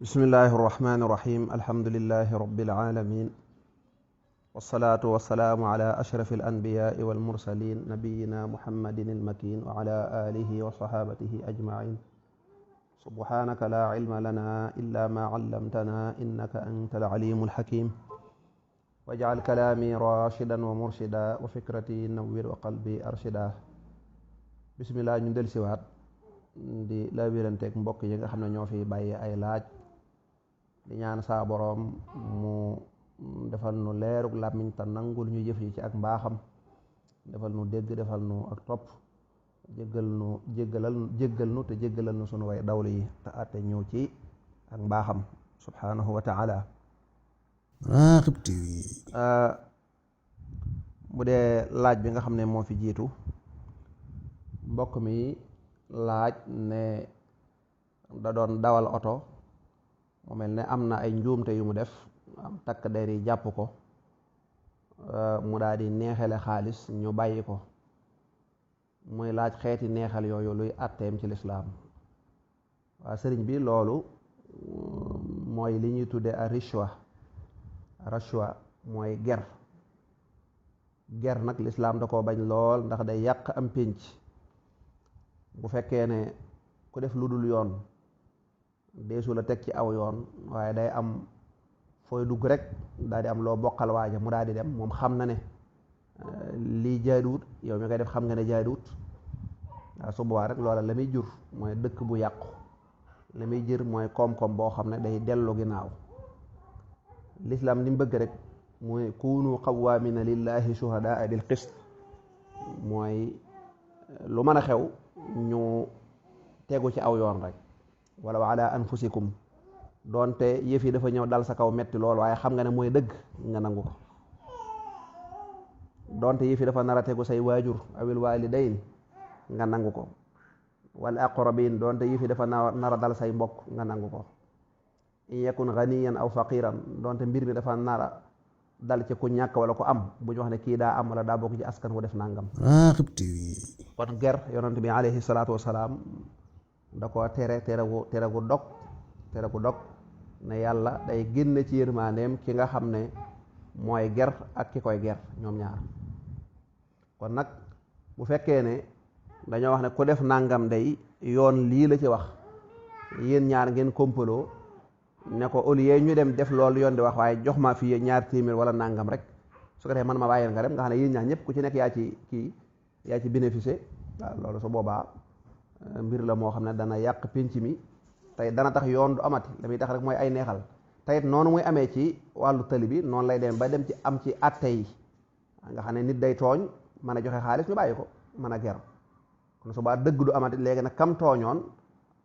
bismillahi irrahmani irrahim alhamdulilahi rabbil alamin wasalaatu wasalaamu ala ashrafi alanbiyaai walmursalin nabiyina muhammadin almakin wa ala alihi wa sahabatihi ajmain subhanaka la ilma lana illa ma allamtana innaka anta alalimu alhakim wajcal kalaami rashidan wa murshida wa fikrati nawwir wa qalbi arshida bismillah ñu del siwaat di labiranteeg mbokk yi nga xam ne ñoo fi bàyyi ay laaj di ñaan saa boroom mu defal nu leerug làmmiñ te nangul ñu jëf yi ci ak mbaaxam defal nu dégg defal nu ak topp jéggal nu te jéggalal nu sunu way dawlu yi te àtte ñëw ci ak mbaaxam subhanahu wa taala. Raghib TV bu dee laaj bi nga xam ne moo fi jiitu mbokk mi laaj ne da doon dawal oto mu mel ne am na ay njuumte yu mu def am takk der yi jàpp ko mu daal di neexale xaalis ñu bàyyi ko muy laaj xeeti neexal yooyu luy àtteem ci lislaam. waa sëriñ bi loolu mooy li ñuy tudde a rishwa mooy ger nag lislaam da koo bañ lool ndax day yàq am pénc. bu fekkee ne ku def lu dul yoon deesu la teg ci aw yoon waaye day am fooy dugg rek daal di am loo bokkal waaja mu daal di dem moom xam na ne lii jaaduwut yow mi koy def xam nga ne jaaduwut waaw su boobaa rek loola la muy jur mooy dëkk bu yàqu la muy jër mooy koom-koom boo xam ne day dellu ginnaaw. lislaam li mu bëgg rek mooy kunu qawwaamina lillahi shuhadaa bil qist mooy lu mën a xew ñu tegu ci aw yoon rek wala wa ala anfusikum doonte yëf yi dafa ñëw dal sa kaw metti lool waaye xam nga ne mooy dëgg nga nangu ko. doonte yëf yi dafa nar a tegu say waajur awil walidayn nga nangu ko. wal aqrabin doonte yëf yi dafa nar a dal say mbokk nga nangu ko. in yakun ganiyan aw faqiran doonte mbir mi dafa nar a dal ci ku ñàkk wala ku am bu ñu wax ne kii daa am wala daa bokk ci askan wu def nangam. Raghib TV kon ger yonent bi alayhi salaatu wasalaam da ko tere gu dog ne yàlla day génn ci yërmandeem ki nga xam ne mooy ger ak ki koy ger ñoom ñaar. kon nag bu fekkee ne dañoo wax ne ku def nangam day yoon lii la ci wax yéen ñaar ngeen kompaloo ne ko au lieu ñu dem def loolu yoon di wax waaye jox ma fii ñaar téeméer wala nangam rek su ko defee man ma bàyyeen nga dem nga xam ne yéen ñaar ñëpp ku ci nekk yaa ci bénéficier waaw loolu su boobaa mbir la moo xam ne dana yàq pénc mi tey dana tax yoon du amati la muy tax rek mooy ay neexal teyit noonu muy amee ci wàllu tali bi noonu lay dem ba dem ci am ci atte yi nga xam ne nit day tooñ mën a joxe xaalis ñu bàyyi ko mën a ger kon su boobaa dëgg du amati léegi nag kam tooñoon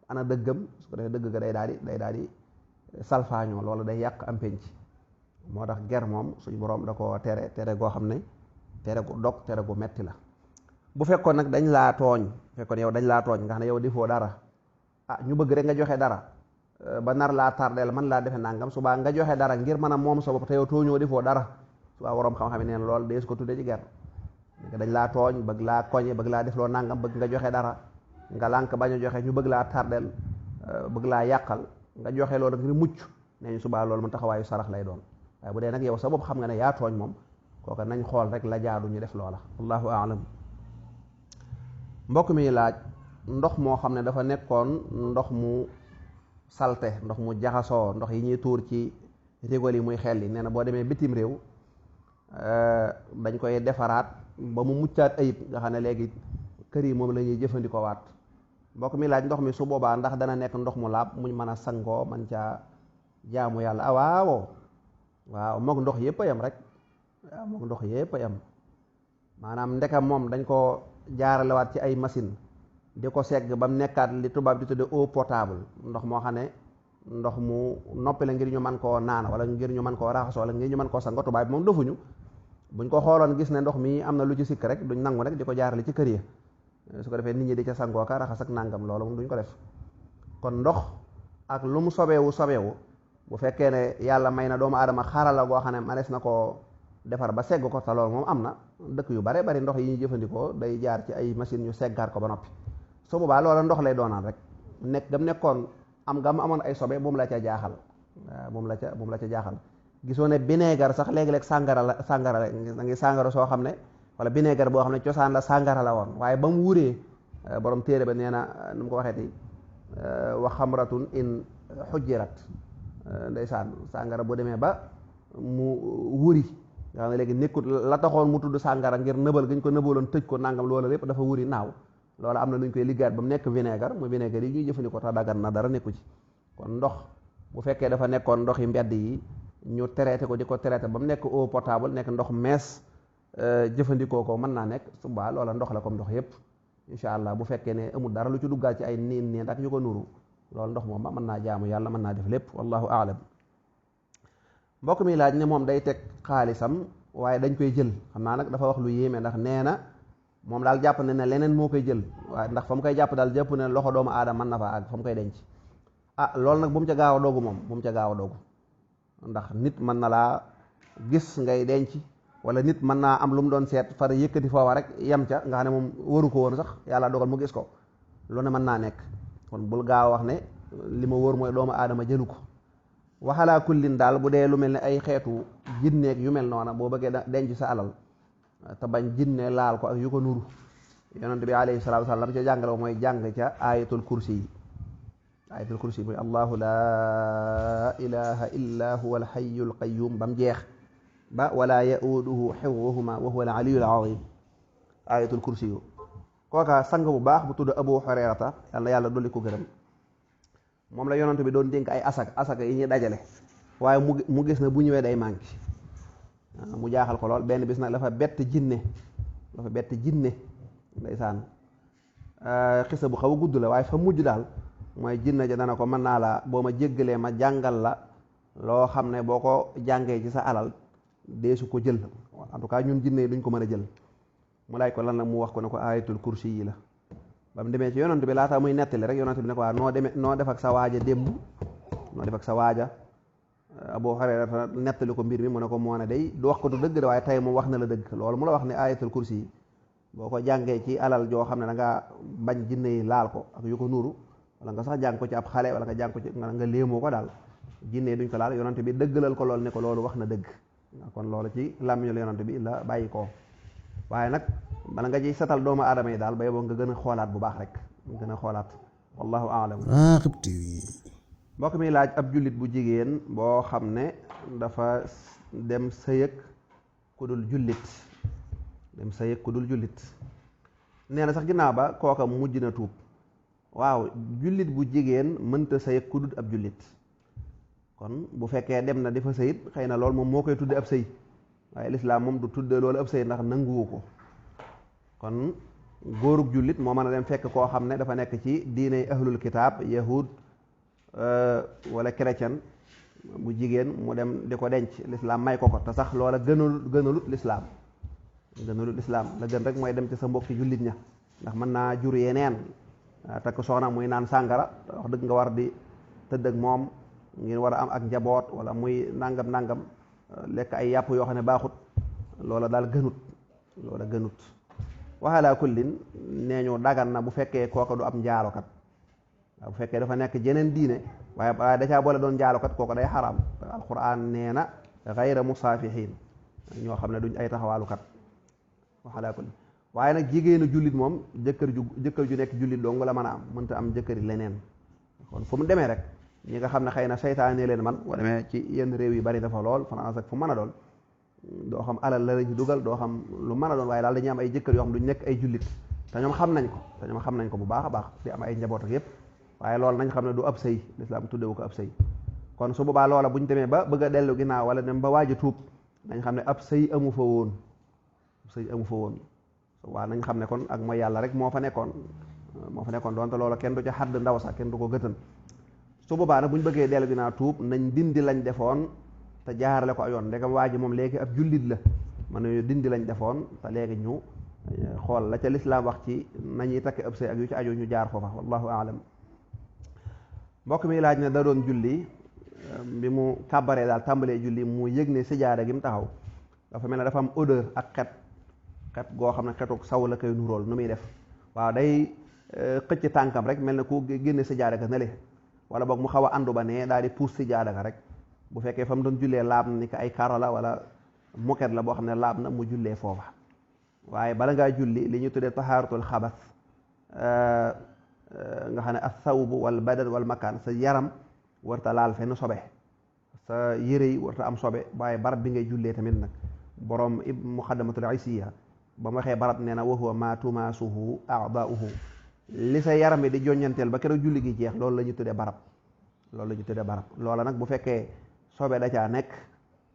ana dëggam su ko defee dëgg ga day daal di salfaañoo loolu day yàq am pénc moo tax ger moom suñu boroom da ko tere goo xam ne tere gu dog tere gu metti la. bu fekkoon nag dañ laa tooñ yow dañ laa tooñ nga xam ne yow defoo dara ñu bëgg rek nga joxe dara ba nar laa tardeel man laa defe nangam subaa nga joxe dara ngir mën a moom sa bopp te yow tooñoo defoo dara subaa waroom xam-xam ne neen loolu dees ko tudde ci ger. dañ laa tooñ bëgg laa koñe bëgg laa def loo nangam bëgg nga joxe dara nga lànk bañ a joxe ñu bëgg laa tardeel bëgg laa yàqal nga joxe loolu ngir mucc neñ subaa loolu mu taxawaayu sarax lay doon. waaye bu dee nag yow sa bopp xam nga ne yaa tooñ moom kooka nañ xool rek la jaadu ñu def loola wallahu a'lam. mbokk mi laaj ndox moo xam ne dafa nekkoon ndox mu salte ndox mu jaxasoo ndox yi ñuy tuur ci rigol yi muy xel yi nee na boo demee bitim réew dañ koy defaraat ba mu muccaat ayib nga xam ne léegi kër yi moom la ñuy jëfandikoo waat. mbokk mi laaj ndox mi su boobaa ndax dana nekk ndox mu laab muñ mën a sangoo man caa jaamu yàlla waaw mook ndox yëpp a yam rek waaw mook ndox yëpp a yam maanaam ndekam moom dañ ko jaaralewaat ci ay machine di ko segg ba mu nekkaat li tubaab di tudde eau potable ndox moo xam ne ndox mu noppi la ngir ñu mën koo naan wala ngir ñu mën koo raxasoo wala ngir ñu mën koo sango tubaab bi moom defuñu buñ ko xooloon gis ne ndox mi am na lu ci sikk rek duñ nangu rek di ko jaarale ci kër yi su ko defee nit ñi di ca sangoo ka raxas ak nangam loolu moom duñ ko def. kon ndox ak lu mu sobeewu bu fekkee ne yàlla may na doomu aadama xarala goo xam ne manees na koo defar ba segg ko te loolu moom am na dëkk yu bare bari ndox yi ñuy jëfandikoo day jaar ci ay machine ñu seggaat ko ba noppi su boobaa loola ndox lay doonaan rek nekk gam nekkoon am nga amoon ay sobe moom la ca jaaxal moom la ca jaaxal. gisoo ne vinaigre sax léegi-léeg sàngara la da ngi sàngara soo xam ne wala vinaigre boo xam ne cosaan la sàngara la woon waaye ba mu wuree borom téere ba nee na nu mu ko waxee ti wa xamratun in xujjirat ndeysaan sàngara bu demee ba mu wuri nga xam ne léegi nekkut la taxoon mu tudd sàngara ngir nëbal gañ ko nëbaloon tëj ko nangam loola lépp dafa wuri naaw loola am na lu ñu koy liggaat ba mu nekk vinaigre muy vinaigre yi ñuy jëfandikoo tax daggan na dara nekku ci kon ndox bu fekkee dafa nekkoon ndox yi mbedd yi ñu traité ko di ko traité ba mu nekk eau potable nekk ndox mees jëfandikoo ko mën naa nekk subaa loola ndox la comme ndox yépp incha allah bu fekkee ne amul dara lu ci duggaat ci ay niin ak yu ko nuru loolu ndox moom mën naa jaamu yàlla mën naa def lépp wallahu aalam. mbokk mi laaj ne moom day teg xaalisam waaye dañ koy jël xam naa nag dafa wax lu yéeme ndax nee na moom daal jàpp ne leneen moo koy jël waaye ndax fa mu koy jàpp daal jàpp ne loxo doomu aadama mën na fa àgg fa mu koy denc loolu nag bu mu ca gaaw a doogu moom bu mu ca gaaw a doogu ndax nit mën na laa gis ngay denc wala nit mën naa am lu mu doon seet far yëkkati foofa rek yem ca nga xam ne moom waru ko woon sax yàlla dogal mu gis ko lu ne mën naa nekk kon bul gaaw a wax ne li ma wóor mooy doomu aadama jëlu ko waxalaa kullin daal bu dee lu mel ne ay xeetu jinneeg yu mel noona boo bëggee denc sa alal te bañ jinne laal ko ak yu ko nuru yonent bi alayhi salaatu wa salaam ca jàngale mooy jàng ca ayatul kursi yi ayatul kursi mooy allahu laa ilaha illa huwa alxayyul qayyum ba mu jeex ba wala yauduhu xifduhuma wa huwa al aliyyul azim ayatul kursi yu kooka sang bu baax bu tudd abu hurayrata yàlla dolli ko gërëm moom la yonent bi doon dénk ay asaka yi ñuy dajale waaye mu gis na bu ñëwee day manqué mu jaaxal ko lool benn bis nag dafa bett jinne ndeysaan xisa bu xaw a gudd la waaye fa mujj daal mooy jinne ja dana ko mën naa la boo ma jéggalee ma jàngal la loo xam ne boo ko jàngee ci sa alal deesu ko jël en tout cas ñun jinne yi duñ ko mën a jël mu laaj ko lan la mu wax ko ne ko ayatul kursi yi la ba mu demee ci yonent bi laata muy nettali rek yonent bi ne ko waa noo def ak sa waaja démb noo def ak sa waaja Abu Hurayra nettali ko mbir mi mu ne ko moo ne day du wax ko du dëgg de waaye tey moom wax na la dëgg loolu mu la wax ne ayatul kursi yi boo ko jàngee ci alal joo xam ne da ngaa bañ jinne yi laal ko ak yu ko nuru wala nga sax jàng ko ci ab xale wala nga jàng ko ci nga léemoo ko daal jinne yi duñ ko laal yonent bi dëggalal ko loolu ne ko loolu wax na dëgg kon loolu ci làmmiñu yonent bi la bàyyi ko waaye nag bala nga ci setal doomu aadama yi daal bay boo nga gën a xoolaat bu baax rek gën a xoolaat wallahu aalam. Raghib TV. mbokk mi laaj ab jullit bu jigéen boo xam ne dafa dem sëyëg ku dul jullit nee na sax ginnaaw ba kooka mujj na tuub waaw jullit bu jigéen mënta sëyëg ku dul ab jullit kon bu fekkee dem na di fa sëyit xëy na loolu moom moo koy tudde ab sëy waaye lislaam moom du tudde loolu ab sëy ndax nanguwu ko kon góorug jullit moo mën a dem fekk koo xam ne dafa nekk ci diiney ahlul kitaab yahud wala chrétien bu jigéen mu dem di ko denc lislaam may ko te sax loola gënalut lislaam la gën rek mooy dem ci sa mbokki jullit ña ndax mën naa jur yeneen takk soxna muy naan sàngara wax dëgg nga war di tëdd ak moom ngeen war a am ak njaboot wala muy nangam lekk ay yàpp yoo xam ne baaxut loola daal gënut waxalaa kullin nee ñu dagan na bu fekkee kooka du am njaalokat bu fekkee dafa nekk jeneen diine waaye da caa boole doon njaalokat kooka day xaraam alquran nee na gayra musaafihin ñoo xam ne duñ ay taxawaalukat waxalaa kullin waaye nag jigéenu jullit moom jëkkër ju nekk jullit dong la mën a am mënta am jëkkëri leneen kon fu mu demee rek ñi nga xam ne xëy na seytaane leen man boo demee ci yenn réew yi bari dafa lool France ak fu mën a doon doo xam alal la ci dugal doo xam lu mën a doon waaye daal dañuy am ay jëkkër yoo xam duñ nekk ay jullit te ñoom xam nañ ko bu baax a baax di am ay njaboot ak yépp waaye loolu nañ xam ne du ab sëy lislaam tuddewu ko ab sëy kon su boobaa loola buñ demee ba bëgg a dellu ginnaaw wala dem ba waaj a tuub nañ xam ne ab sëy amu fa woon waaw nañ xam ne kon ak mooy yàlla rek moo fa nekkoon doonte loola kenn du ca xadd ndaw sax kenn du ko gëtën su boobaa nag bu ñu bëggee dellu ginnaaw tuub nañ dindi lañ defoon te jaarale ko yoon ndegam waa ji moom léegi ab jullit la man nañu dindi lañ defoon te léegi ñu xool la ca lislaam wax ci nañuy takk ab sëy ak yu ci aju ñu jaar foofa wallahu aalam. mbokk mi laaj ne da doon julli bi mu kàbbaree daal tàmbalee julli mu yëg ne sijaada gi mu taxaw dafa mel ne dafa am odeur ak xet goo xam ne xetu saw la koy nuróol nu muy def waaw day xëcc tànkam rek mel ne ku génne sijaada ka nale wala boog mu xaw a àndu ba ne daal di puus si jaada ga rek bu fekkee fa mu doon jullee laab na ni ko ay karo la wala moket la boo xam ne laab na mu jullee foofa waaye bala ngaa julli li ñu tuddee tahaaratul xabas nga xam ne as sawbu wal badan wal makaan sa yaram warta laal fenn sobe sa yére yi warta am sobe waaye barab bi ngay jullee tamit nag borom muqaddamatul isiya ba mu waxee barab nee na wa huwa ma tumaasuhu a'daa'uhu li sa yaram bi di joññanteel ba keroog julli gi jeex loolu la ñu tuddee barab loola nag bu fekkee sobe da caa nekk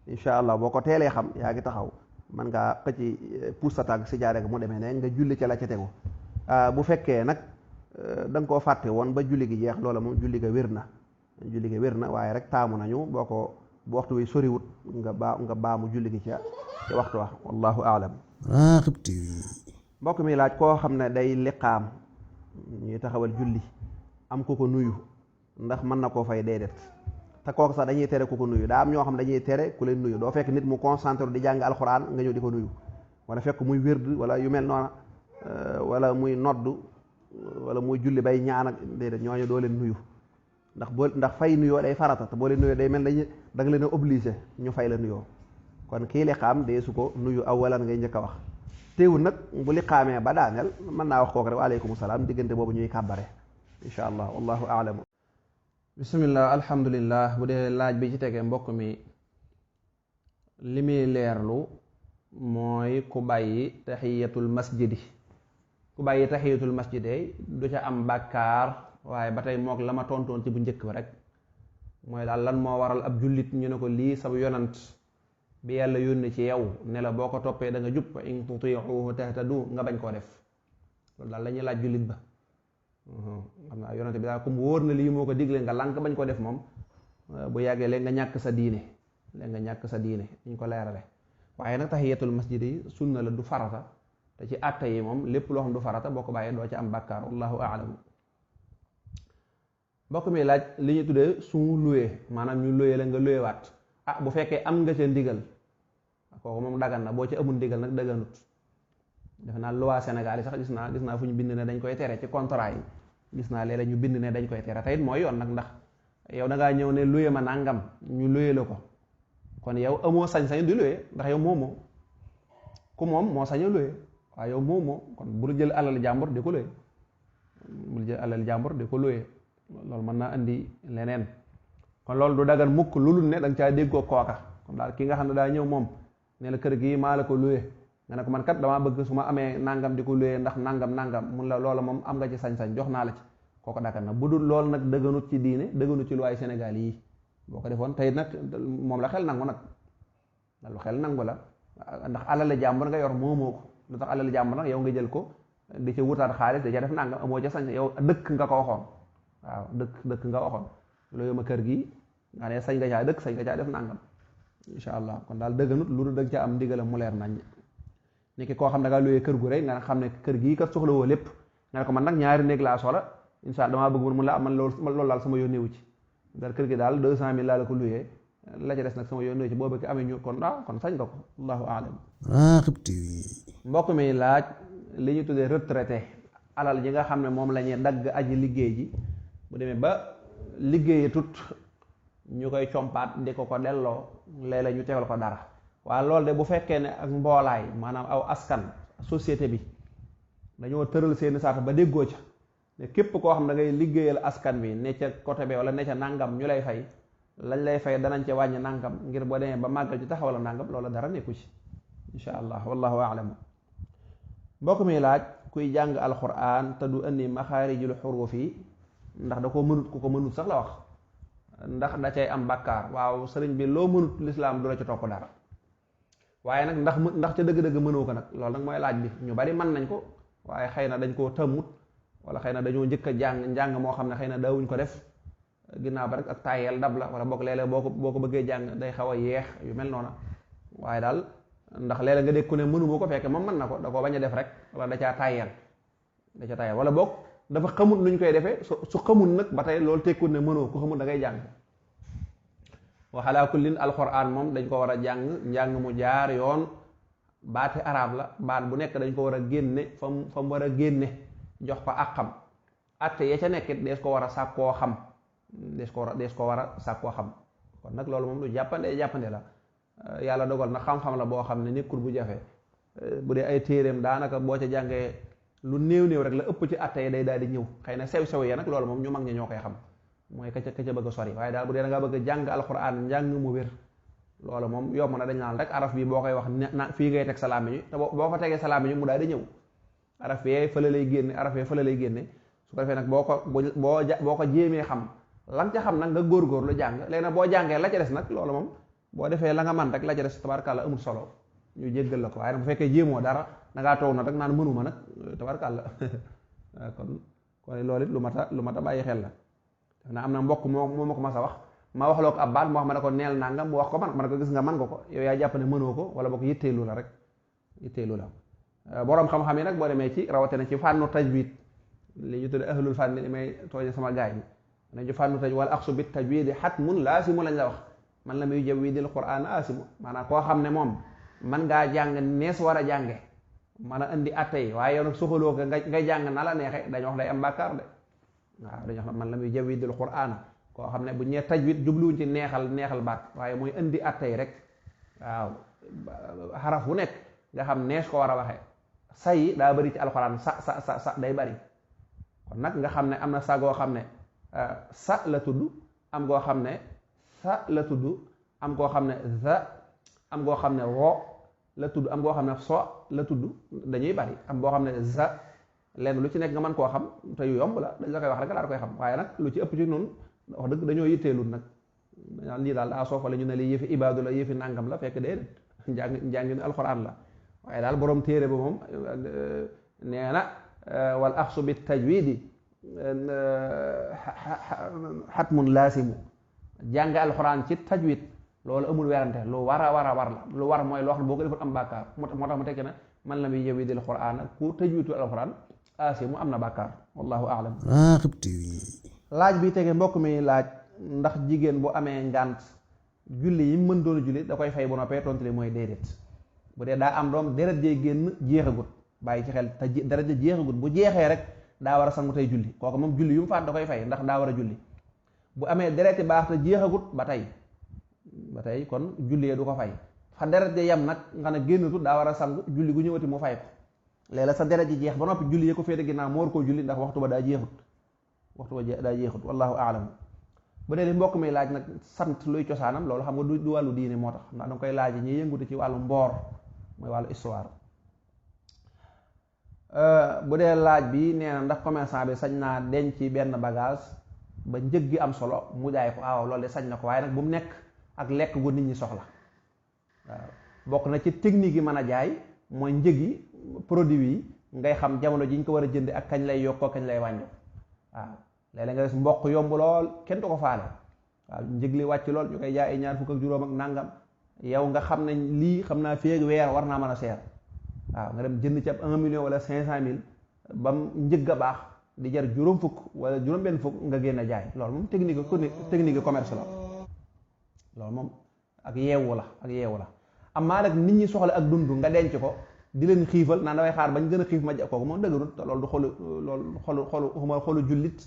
incha allah boo ko teelee xam yaa ngi taxaw man ngaa xëcc puus sa tànk si jaare ga mu demee ne nga julli ca la ca tegu bu fekkee nag da nga koo fàtte woon ba julli gi jeex loola moom julli ga wér na waaye rek taamu nañu boo ko bu waxtu wi soriwut nga baamu julli gi ca waxtu wa wallahu aalam. Raghib TV. mbokk mi laaj koo xam ne day liqaam ñuy taxawal julli am ku ko nuyu ndax mën na koo fay déedéet te kooku sax dañuy tere ku ko nuyu daa am ñoo xam dañuy tere ku leen nuyu doo fekk nit mu concentré di jàng alxuraan nga ñëw di ko nuyu wala fekk muy wérd wala yu mel noona wala muy nodd wala muy julli bay ñaan ak déedéet ñooñu doo leen nuyu ndax fay nuyoo day farata te boo leen nuyoo day mel da nga leen a obligé ñu fay la nuyoo kon kii liqaam dee su ko nuyu awalan ngay njëkk a wax teewul nag bu liqaamee ba daaneel mën naa wax kooku rek waaleykum salaam diggante boobu ñuy kàbbare insha allah wallahu a'lam. bismillah alhamdulillah bu dee laaj bi ci tegee mbokk mi li muy leerlu mooy ku bàyyi tahiyatul masjidi du ca am bàkkaar waaye ba tey mook la ma tontoon ci bu njëkk ba rek mooy daal lan moo waral ab jullit ñu ne ko lii sab yonant bi yàlla yónni ci yow ne la boo ko toppee da nga jub fa in tuti'uhu tahtadu nga bañ koo def loolu daal la ñuy laaj jullit ba xam naa yonante bi daal comme wóor na lii moo ko digle nga lànk bañ ko def moom bu yàggee léegi nga ñàkk sa diine ñu ko leerale waaye nag tahiyatul masjid yi sunna la du farata te ci àtte yi moom lépp loo xam du farata boo ko bàyyee doo ci am bàkkaar wallahu a'lam. mbokk mi laaj li ñu tuddee suñu luwee maanaam ñu luwee la nga luweewaat bu fekkee am nga ca ndigal kooku moom dagan na boo ci amul ndigal nag daganut defe naa loi Sénégal yi sax gis naa fu ñu bind ne dañ koy tere ci contrat yi gis naa léeg-léeg ñu bind ne dañ koy tere teyit mooy yoon nag ndax yow da ngaa ñëw ne luye ma nangam ñu luye la ko kon yow amoo sañ-sañ di luye ndax yow moomoo ku moom moo sañ a luye waaye yow moomoo kon bul jël alal jàmbur di ko luye loolu mën naa indi leneen kon loolu du dagan mukk lulul ne da nga caa déggoo kooka kon daal ki nga xam ne daa ñëw moom ne la kër gi maa la ko luye nga ne ko man kat damaa bëgg su ma amee nangam di ko luye ndax nangam mun la loola moom am nga ci sañ-sañ jox naa la ci kooku dagan na bu dul loolu nag dëgganut ci diine dëgganut ci luwaay Sénégal yi boo ko defoon tey nag moom la xel nangu nag lu xel nangu la ndax alal jàmbur nga yor moomoo ko lu tax alal jàmbur nag yow nga jël ko di ca wutaat xaalis da ca def nangam amoo ca sañ yow dëkk nga ko waxoon waaw dëkk nga waxoon loolu ma kër gi nga ne sañ nga caa dëkk sañ nga caa def nangam insha allah kon daal dëgganut lu dëgg ca am ndigalam mu leer nañ ni ki koo xam ne nga luyee kër gu rek nga xam ne kër gii kat soxla woo lépp nga ne ko man nag ñaari néeg laa soxla insha allah damaa bëgg mun la man loolu daal sama yónneewu ci daal kër gi daal 200 000 laa la ko luyee la ca des nag sama yónneewu ci boobu ki amee ñu kon sañ nga ko allahu aalam. Raghib TV. mbokk mi laaj li ñu tuddee retraité alal ji nga xam ne moom la ñuy dagg aji liggéey ji bu demee ba liggéeyi tut ñu koy compaat di ko delloo léeg-léeg ñu tegal ko dara waaye loolu de bu fekkee ne ak mboolaay maanaam aw askan société bi dañoo tëral seeni saata ba déggoo ca ne képp koo xam ne da ngay liggéeyal askan bi ne ca côté bi wala ne ca nangam ñu lay fay lañ lay fay danañ ca wàññi nangam ngir boo demee ba màggal ci taxawal nangam loola dara nekku ci insha allah wallahu a'lam. mbokk mi laaj kuy jàng alquran te du indi maxaarijul xuruuf yi ndax da ko mënut ku ko mënut sax la wax ndax da cay am bàkkaar waaw sëriñ bi loo mënut lislaam du la ci topp dara waaye nag ndax ca dëgg-dëgg mënoo ko nag loolu nag mooy laaj bi ñu bari mën nañ ko waaye xëy na dañ koo tëmmut wala xëy na dañoo njëkk a njàng moo xam ne xëy na daawuñ ko def ginnaaw ba rek ak tayel dab la wala bokk léeg-léeg boo ko bëggee jàng day xaw a yeex yu mel noona waaye daal ndax léeg-léeg nga dégg ku ne mënu moo ko fekke moom mën na ko da koo bañ a def rek wala da caa tayel wala bokk dafa xamut nuñ koy defee su xamul nag ba tey loolu tekkul ne mënoo ku xamul da ngay jàng waxalaa kullin alquran moom dañ ko war a njàng mu jaar yoon baati arab la baat bu nekk dañ ko war a génne fa mu war a génne jox ko ak xam atte ya ca nekkit dees ko war a sàkkoo xam des ko war a sàkkoo xam. kon nag loolu moom lu jàppande la yàlla dogal na xam-xam la boo xam ne nekkul bu jafe bu dee ay téeréem daanaka boo ca jàngee lu néew rek la ëpp ci atte yi day daal di ñëw xëy na sew ya nag loolu moom ñu mag ña ñoo koy xam mooy ka ca bëgg a sori waaye daal bu dee da ngaa bëgg a jàng alxuraan njàng mu wér loolu moom yomb na dañ naan rek araf bi boo koy wax na fii ngay teg sa làmmiñ te boo ko tegee sa làmmiñ mu daal di ñëw araf yee fële lay génne su ko defee nag boo ko jéemee xam lan ca xam nag nga góorgóorlu jàng léegi nag boo jàngee la ca des nag loolu moom boo defee la nga man rek la ca des tabarkàlla amul solo ñu jéggal la ko waaye nag bu fekkee jéemoo dara da ngaa toog na rek naan mënuma nag tabarkàlla kon loolu it lu mat a bàyyi xel la na am na mbokk moo ma ko mas a wax ma waxloo ko ab baat moo xam ne ko neel nangam mu wax ko man ko gis nga man nga ko yow yaa jàpp ne mënoo ko wala boo ko yitteelu la rek boroom xam-xam yi nag boo demee ci rawatina ci fànnu tajwid li ñu tudde ahlul fànn li may tooñe sama gaay yi nañu fànnu taj wala aqsu bit tajwidi xatmun laasimu lañ la wax man la muy jawwidil qur'aan asimu maanaam koo xam ne moom man ngaa jàng nees war a jànge man a indi atte yi waaye yow nag soxaloo ko nga jàng na la neexe dañu wax day am bàkkaar de waaw dañu wax man la muy jawwidil qur'aan koo xam ne bu ñee tajwid jubluwuñ ci neexal baat waaye mooy indi atte yi rek waaw xaraf wu nekk nga xam nees ko war a waxee sa yi daa bari ci alxuraan sa day bari kon nag nga xam ne am na sa goo xam ne sa la tudd am goo xam ne sa la tudd am goo xam ne za am goo xam ne ro la tudd am goo xam ne so la tudd dañuy bari am boo xam ne za lenn lu ci nekk nga mën koo xam te yu yomb la dañ la koy wax rek laa koy xam waaye nag lu ci ëpp ci noonu wax dëgg dañoo yitteelul nag lii daal daa soofale ñu ne lii yëfi ibaadu la yëfi nàngam la fekk déedéet njàngin alxuraan la waaye daal borom téere ba moom nee na wal axsu bi tajwidi xatmun laasimu jàng alxuraan ci tajwid loolu amul werante lu war a war la lu war mooy loo xam ne boo ko defut am bàkkaar moo tax mu tekki ne man la muy jawwidil qur'aan ku tajwidu alxuraan asimu am na bàkkaar wallahu a'lam. Raghib TV. laaj bi tege mbokk mi laaj ndax jigéen bu amee ngànt julli yi mën doon julli da koy fay bu noppee tontu li mooy déedéet bu dee daa am doom deret jey génn jeexagut bàyyi ci xel te deret ja jeexagut bu jeexee rek daa war a sangu tey julli kooku moom julli yu mu faat da koy fay ndax daa war a julli bu amee dereti baax te jeexagut ba tey kon julli du ko fay fa deret ja yem nag nga ne génnatut daa war a sangu julli gu ñëwati mu fay ko léeg-léeg sa deret ji jeex ba noppi julli yee ko féete ginnaaw moo war koo julli ndax waxtu ba daa jeexut wallahu a'lam. bu dee li mbokk mi laaj nag sant luy cosaanam loolu xam nga du wàllu diine moo tax ndax danga koy laaj ñi yëngutu ci wàllu mboor mooy wàllu histoire. bu dee laaj bi nee na ndax commerçant bi sañ naa denc benn bagage ba njëg gi am solo mu jaay ko waaw loolu de sañ na ko waaye nag bu mu nekk ak lekk gu nit ñi soxla waaw bokk na ci technique yi mën a jaay mooy njëg yi produit yi ngay xam jamono ji ñu ko war a jënd ak kañ lay yokkoo kañ lay wàñño waaw léeg-léeg nga gis mboq yomb lool kenn du ko faale waaw njëg li wàcc lool ñu koy jaay ay 20 ak nàngam yow nga xam ne lii xam naa féeg weer war naa mën a seer waaw nga dem jënd ci ab 1 million wala 500 000 bam njëg a baax di jar juróom fukk wala juróom benn fukk nga génn jaay loolu moom technique commerce la loolu moom ak yeewu la amaa nag nit ñi soxla ak dund nga denc ko di leen xiifal naan dafay xaar bañ gën a xiif ma kooku moom dëgërul te loolu du xolu jullit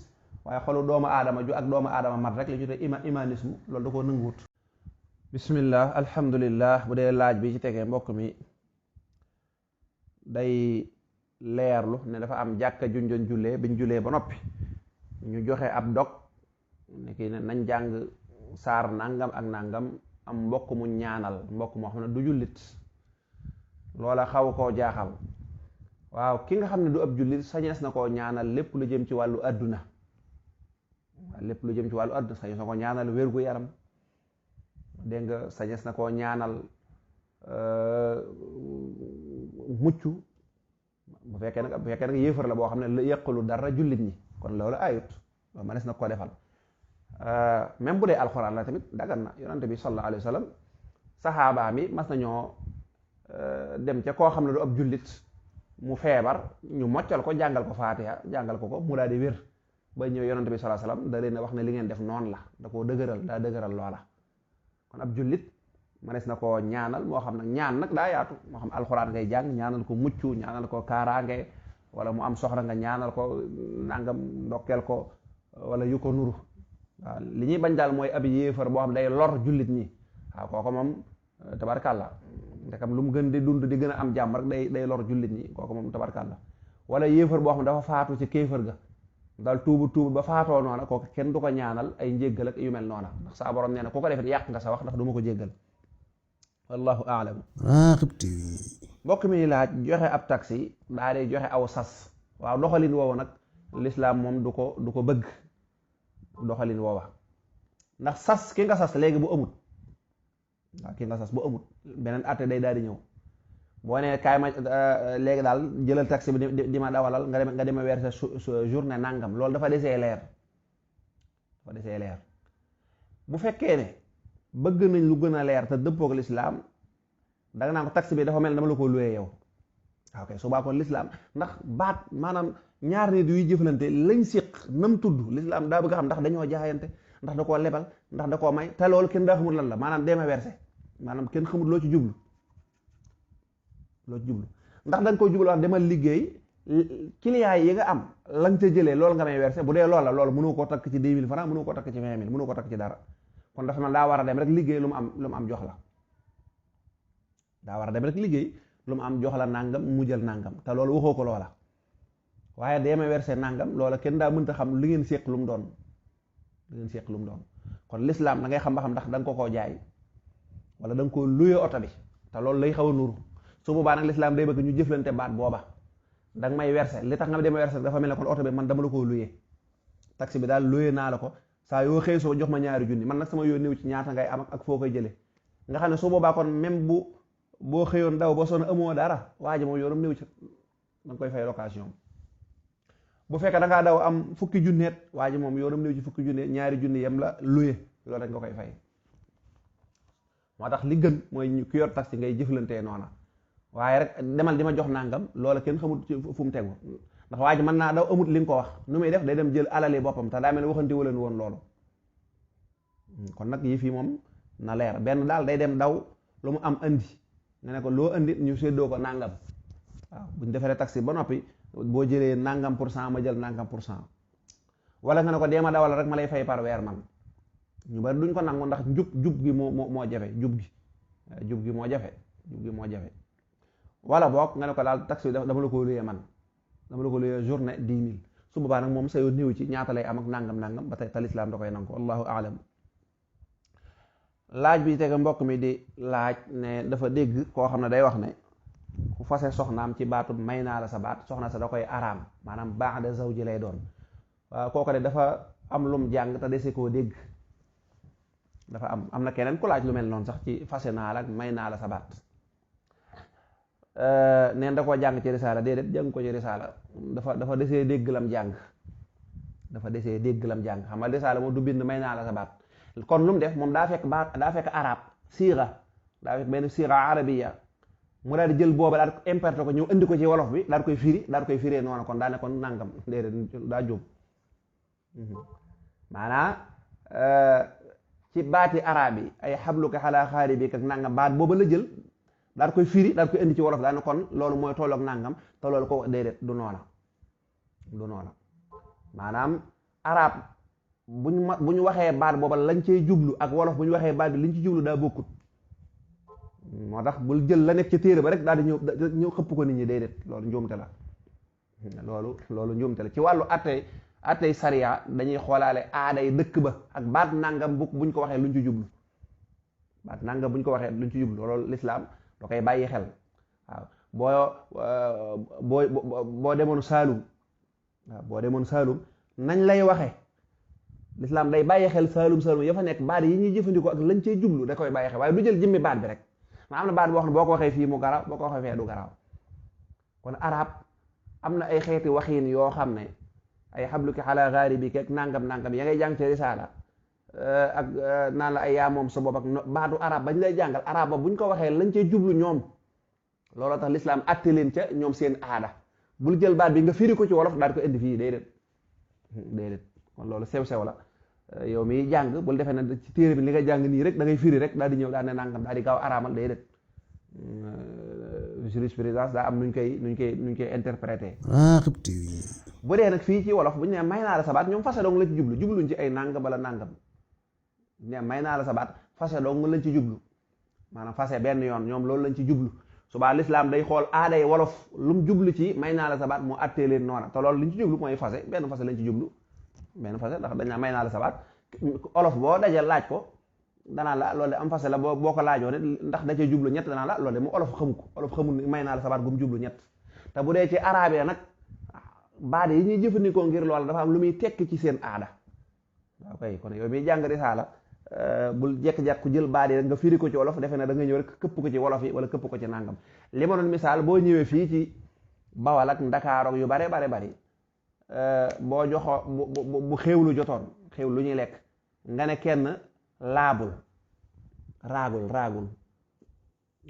waaye xolu doomu aadama ju ak doomu aadama mat rek li ñu te humanisme loolu da koo nanguwut. bismillah alhamdulillah. bu dee laaj bi ci tegee mbokk mi day leerlu ne dafa am jàkka junjoon jullee biñ jullee ba noppi ñu joxe ab dog ne kii ne nañ jàng saar nangam ak nangam am mbokk mu ñaanal mbokk moo xam ne du jullit loola xaw koo jaaxal waaw ki nga xam ne du ab jullit sañees na koo ñaanal lépp lu jëm ci wàllu àdduna sañees na koo ñaanal wér gu yaram dégg nga sañees na koo ñaanal mucc bu fekkee nag yéefar la boo xam ne la yàqulu dara jullit ñi kon loolu ayut loolu mënees na koo defal même bu dee alxuraan la tamit dagan na yonante bi sallallahu alayhi wa sallam saxaabaa mi mas nañoo dem ca koo xam ne du ab jullit mu feebar ñu moccal ko jàngal ko faatiha jàngal ko mu daal di wér ba ñëw yonante bi sallallahu alayhi wa sallam da leen a wax ne li ngeen def noonu la da koo dëgëral loola kon ab jullit manees na koo ñaanal moo xam nag ñaan nag daa yaatu moo xam alxuraan ngay jàng ñaanal ko mucc ñaanal ko kaaraange wala mu am soxla nga ñaanal ko nangam ndokkeel ko wala yu ko nuru waaw li ñuy bañ daal mooy ab yéefar boo xam day lor jullit ñi waaw kooku moom tabarkàlla ndekam lu mu gën di dund di gën a am jàmm rek day lor jullit ñi kooku moom tabarkàlla wala yéefar boo xam ne dafa faatu ci kéefar ga daal tuubu ba faatoo noona kooku kenn du ko ñaanal ay njéggal ak yu mel noona ndax saa borom nee na ku ko defet yàq nga sa wax ndax du ma ko jéggal wallahu aalam. Raghib TV. mbokk mi laaj joxe ab taxi daa di joxe aw sas waaw doxalin woowu nag lislaam moom du ko bëgg doxalin woowa ndax sas ki nga sas léegi bu amut waaw ki nga sas bu amut beneen atte day daal di ñëw boo nee kaay ma léegi daal jëlal taxi bi di ma dawalal nga dem weer sa journée nangam loolu dafa desee leer bu fekkee ne bëgg nañ lu gën a leer te dëppook lislaam danga naan ko taxi bi dafa mel dama la ko luwee yow ok subaa kon lislaam ndax baat maanaam ñaar nit yuy jëflante lañ séq nam tudd lislaam daa bëgg a xam ndax dañoo jaayante ndax da koo lebal ndax da koo may te loolu kenn daa xamul lan la maanaam deema versé maanaam kenn xamul loo ci jublu ndax da nga koy jublu wax demal liggéey client yi nga am lañ ca jëlee loolu nga may versé bu dee loolu la loolu mënoo koo takk ci 2000 francs mënoo koo takk ci 20 000 mënoo koo takk ci dara kon dafa man daa war a dem rek liggéey lu mu am jox la daa war a dem rek liggéey lu mu am jox la nangam mu jël nangam te loolu waxoo ko loola waaye deema versé nangam loola kenn daa mënta xam li ngeen séq lu mu doon kon l'islam da ngay xam ba xam ndax da nga ko koo jaay wala da nga koo luye oto bi te loolu lay xaw a nuru su boobaa nag l'islam day bëgg ñu jëflante baat booba da nga may versé li tax nga deema versé dafa mel ne kon oto bi man dama la koo luye taxi bi daal luye naa la ko saa yoo xëy soo jox ma ñaari junni man nag sama yoo néew ci ñaata ngay am ak foo koy jëlee nga xam ne su boobaa kon même boo xëyoon daw ba sonn amoo dara waa ji moom yoonam néew ci da nga koy fay location bu fekkee da ngaa daw am fukki junneet waa ji moom yoonam néew ci fukki junneet ñaari junni yem la luye loolu rek nga koy fay moo tax li gën mooy ku yor taxi ngay jëflantee noona waaye rek demal di ma jox nangam loola kenn xamut ci fu mu tegu ndax waa ji mën naa daw amut li nga ko wax nu muy def day dem jël alali boppam te daa mel ne waxante waleen woon loolu kon nag yi fii moom na leer benn daal day dem daw lu mu am andi nga ne ko loo andi ñu séddoo ko nangam waaw bu ñu defaree taxi ba noppi boo jëlee nangam pour cent ma jël nangam pour cent wala nga ne ko deema dawal rek ma lay fay par weer man ñu bari duñ ko nangu ndax jub gi moo jafe jub gi moo jafe wala boog nga ne ko daal taxi bi dama la ko luyee man dama la ko luyee journée 10 000 su boobaa nag moom sa yoo néew ci ñaata lay am ak nangam ba tey te lislaam da koy nangu wallahu aalam. laaj bi tege mbokk mi di laaj ne dafa dégg koo xam ne day wax ne ku fase soxnaam ci baatu may naa la sa baat soxna sa da koy araam maanaam ba'da zawji lay doon waaw kooku de dafa am lum jàng te dese koo dégg dafa am na keneen ku laaj lu mel noonu sax ci fase naa la ak may naa la sa baat neen da koo jàng ci risaala déedéet jàng ko ci risaala dafa desee dégg lam jàng xam nga risaala moom du bind may naa la sa baat kon lu mu def moom daa fekk arab siira daa fekk benn siira arabiya mu daal di jël booba daal di importé ko ñëw indi ko ci wolof bi daal koy firee noonu kon daa ne kon nangam déedéet daa jóg maanaa ci baati arab yi ay xabluka xalaa xaari bi ak nangam baat booba la jël daal koy firi daal koy indi ci wolof daal ne kon loolu mooy tolloog nangam te loolu ko déedéet du noona maanaam arab bu ñu waxee baat booba lañ cey jublu ak wolof bu ñu waxee baat bi liñ ci jublu daa bokkut moo tax bul jël la nekk ca téere ba rek daal di ñëw xëpp ko nit ñi déedéet loolu njuumte la loolu njuumte la ci wàllu attey sariya dañuy xoolaale aaday dëkk ba ak baat nangam buñ ko waxee luñ ci jublu loolu lislaam da koy bàyyi xel waaw boo demoon Saalum nañ lay waxe lislaam day bàyyi xel Saalum ya fa nekk baat yi ñuy jëfandikoo ak lañ cey jublu da koy bàyyi xel waaye du jël jëmmi baat bi rek ma am na baat boo xam ne boo ko waxee fii mu garaaw boo ko waxee fee du garaaw kon arab am na ay xeeti waxiin yoo xam ne ay xabluki xalaa gaari bi keeg nangam ya ngay jàng ci risaala ak naan la ay yaa moom sa bopp ak baatu arab bañ lay jàngal arab ba buñ ko waxee lañ cey jublu ñoom looloo tax lislaam atte leen ca ñoom seen aada bul jël baat bi nga firi ko ci wolof daal ko indi fii déedéet kon loolu sew la yow mi jàng bul defee ne ci téere bi li nga jàng nii rek da ngay firi rek daal di ñëw daal ne nangam daal di gaaw araamal déedéet jurisprudence daa am nuñ koy interpréter. raqibti bu dee nag fii ci wolof bu ñu nee may naa la sa baat ñoom fase dong la ci jublu jubluñ ci ay nàngam bala nàngam ne may naa la sa baat fase dong lañ ci jublu maanaam fase benn yoon ñoom loolu lañ ci jublu subaa lislaam day xool aaday wolof lu mu jublu ci may naa la sa baat mu attee leen noona te loolu liñ ci jublu mooy fase benn fase lañ ci jublu benn fase ndax dañ naa may naa la sa baat olof boo dajee laaj ko danaa la loolu de am fase la boo ko laajoo ne ndax da cee jublu ñett danaa la loolu de mu olof xamu ko olof xamul ni may naa la sa baat gu mu jublu ñett te bu dee ci arabe nag baat yi ñuy jëfandikoo ngir loolu dafa am lu muy tekki ci seen aada waaw kay kon yow miy jàng risaala bul jekk-jekk ku jël baat yi rek nga firi ko ci wolof defe ne da nga ñëw rek këpp ko ci wolof yi wala këpp ko ci nàngam li ma doon misaal boo ñëwee fii ci Bawal ak Ndakaar ak yu bare bari boo joxo bu xéewlu jotoon xéewlu lu ñuy lekk nga ne kenn laabul raagul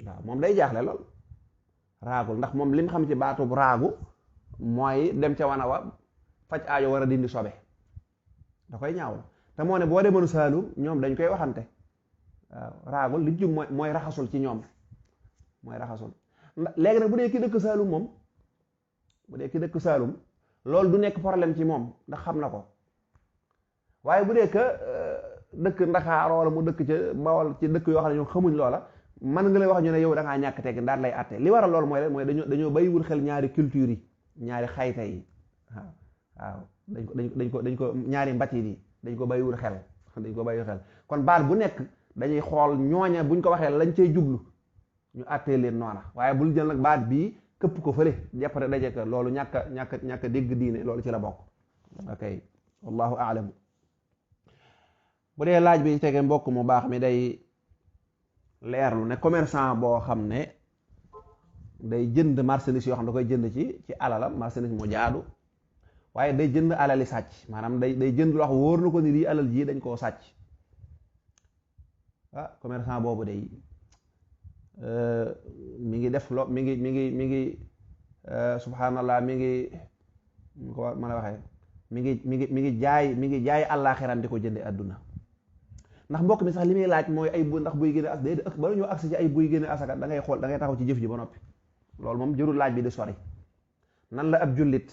waaw moom day jaaxle lool raagul ndax moom lim xam ci baatub raagu mooy dem ca wana wa faj aajo war a dindi sobe da koy ñaaw la te moo ne boo demoon Saalum ñoom dañ koy waxante waaw raagul li jug mooy raxasul ci ñoom mooy raxasul léegi nag bu dee ki dëkk Saalum moom bu dee ki dëkk Saalum loolu du nekk problème ci moom ndax xam na ko waaye bu dee que dëkk Ndakaar wala mu dëkk ca Bawol ci dëkk yoo xam ne ñoom xamuñ loola man nga lay wax ñu ne yow da ngaa ñàkk tegg daal lay àtte li waral loolu mooy dañoo bàyyiwul xel ñaari culture yi ñaari xayta yi waaw dañ ko ñaari mbatit yi dañ ko bàyyiwul xel kon baat bu nekk dañuy xool ñooña buñ ko waxee lañ cey jublu ñu àttee leen noona waaye bul jël nag baat bii këpp ko fële jàppate daje ko loolu ñàkk dégg diine loolu ci la bokk ok wallahu a'lam bu dee laaj bi tege mbokk mu baax mi day leerlu ne commerçant boo xam ne day jënd marchandise yoo xam da koy jënd ci alalam marchandise mu jaadu waaye day jënd alali sàcc maanaam day jënd loo xam wóor na ko ni lii alal ji dañ koo sàcc commerçant boobu day mi ngi def lo mi ngi subhanallah mi ngi mu ko mën a waxee mi ngi jaay àllaaxiram di ko jënde àdduna ndax mbokk mi sax li muy laaj mooy ay bu ndax buy génne as day bala ñoo agsi ci ay buy génne asaka da ngay xool da ngay taxaw ci jëf ji ba noppi loolu moom jërul laaj bi di sori nan la ab jullit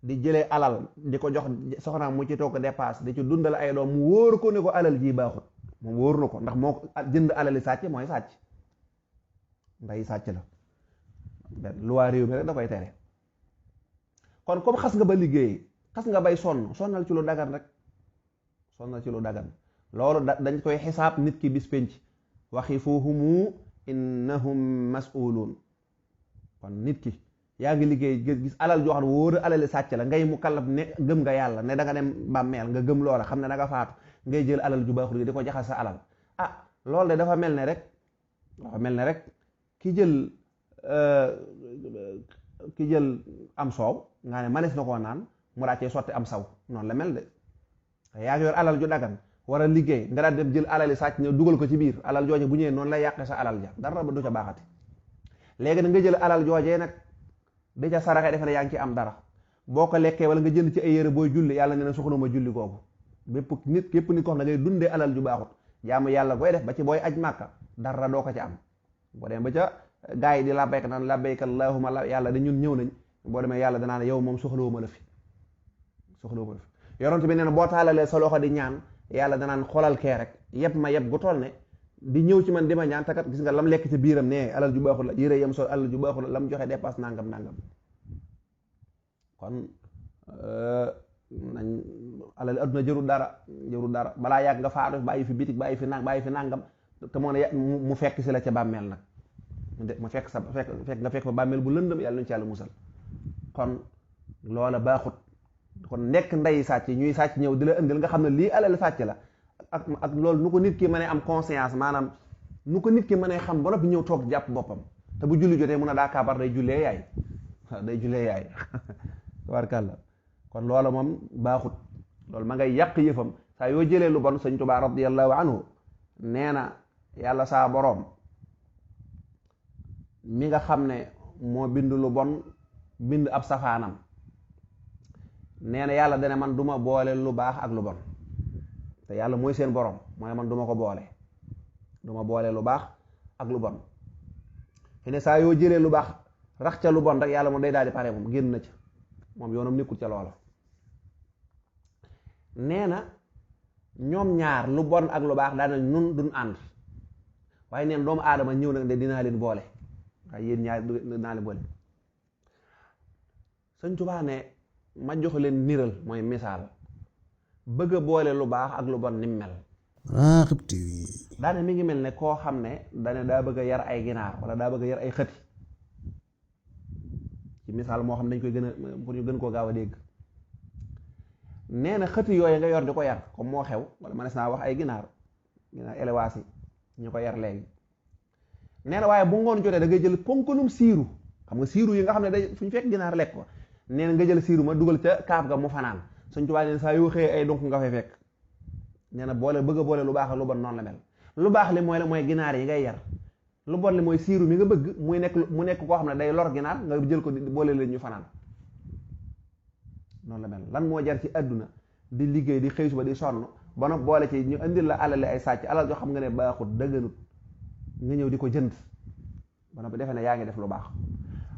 di jëlee alal di ko jox soxnaam mu ci toog dépasse di ci dundal ay doom mu wóor ko ne ko alal ji baaxut moom wóor na ko ndax moo ko jënd alali sàcc mooy sàcc nday sàcc la benn luwaa réew mi rek da koy tere kon comme xas nga ba liggéey xas nga bay sonnal ci lu dagan rek sonnal ci lu dagan loolu dañ koy xisaab nit ki bis penc waxifuhumu innahum mas'uluun kon nit ki yaa ngi liggéey gis alal joo xam ne wóor alali sàcc la ngay mu kallaf ne gëm nga yàlla ne da nga dem bàmmeel nga gëm loola xam ne da nga faatu ngay jël alal ju baaxul di ko jaxas sa alal loolu de dafa mel ne rek ki jël am soow nga ne manees na koo naan mu daa cee sotti am saw noonu la mel de yaa ngi yor alal ju dagan war a liggéey nga daal dem jël alali sàcc ñëw dugal ko ci biir alal jooje bu ñëwee noonu lay yàqe sa alal ja dara ba du ca baaxati léegi nag nga jël alal joojee nag di ca saraxe defe ne yaa ngi ci am dara boo ko lekkee wala nga jënd ci ay yére booy julli yàlla ne na soxna ma julli kooku képp nit ko xam da ngay dundee alal ju baaxut jaamu yàlla koy def ba ci booy aj màkka dara doo ko ci am boo demee ba ca gaa yi di labbayka naan labbayka allahumma yàlla da ñun ñëw nañ boo demee yàlla danaa ne yow moom soxlawuma la fi yonent bi nee na boo taalalee sa loxo di ñaan yàlla danaan xoolal kee rek yëpp ma yëpp gu toll ne di ñëw ci man di ma ñaan takat gis nga lam lekk ci biiram ne alal ju baaxul la yére yam sol alal ju baaxul la lam joxe dépasse nangam kon nañ alal adduna jërul dara balaa yàgg nga faatu bàyyi fi bitig bàyyi fi nangam te moo ne mu fekk si la ca bàmmeel nag mu fekk nga fekk fa bàmmeel bu lëndëm yàlla nañu ci yàlla musal kon loola baaxut kon nekk ndey sàcc ñuy sàcc ñëw di la indil nga xam ne lii alal sàcc la ak loolu nu ko nit ki mën a am conscience maanaam nu ko nit ki mën a xam ba noppi ñëw toog jàpp boppam te bu julli jotee mun a daa kaabar day jullee yaay tabaarkalla kon loola moom baaxut loolu ma ngay yàq yëfam saa yoo jëlee lu bon sëñ Tuubaa radiyallahu anhu nee na yàlla saa boroom mi nga xam ne moo bind lu bon bind ab safaanam nee na yàlla dana man duma boole lu baax ak lu bon te yàlla mooy seen borom mooy man duma ko boole lu baax ak lu bon fi ne saa yoo jëlee lu baax rax ca lu bon rek yàlla moom day daal di pare moom génn na ca moom yoonam nekkul ca loola. nee na ñoom ñaar lu bon ak lu baax daana nun duñ ànd waaye neen doomu aadama ñëw nag de dinaa leen boole waaye yéen ñaar dinaa leen boole. Sëñ Tuubaa ne ma jox leen niral mooy misaal bëgg a boole lu baax ak lu bon ni mel. Raghib TV daane mi ngi mel ne koo xam ne dane daa bëgg a yar ay ginaar wala daa bëgg a yar ay xëti ci misaal moo xam ne dañ koy gën a pour ñu gën koo gaaw a dégg. nee na xëti yooyu nga yor di ko yar comme moo xew wala manes naa wax ay ginaar élevage yi ñu ko yar léegi. nee na waaye bu ngoon jotee da ngay jël ponkalum siiru xam nga siiru yi nga xam ne day fu ñu fekk ginaar lekk ko nee na nga jël siiru ma dugal ca kaaf ga mu fanaan Sëñ Tuubaa neen saa yoo xëyee ay donc nga fay fekk. nee na boole bëgg a boole lu baax ak lu bon noonu la mel lu baax li mooy la mooy ginaar yi ngay yar lu bon li mooy siiru mi nga bëgg mu nekk koo xam ne day lor ginaar nga jël ko boole leen ñu fanaan noonu la mel. lan moo jar ci àdduna di liggéey di xëy suba di sonn ba noppi boole ci ñu indil la alal ay sàcc alal joo xam nga ne baaxut dëgganut nga ñëw di ko jënd ba noppi defe ne yaa ngi def lu baax.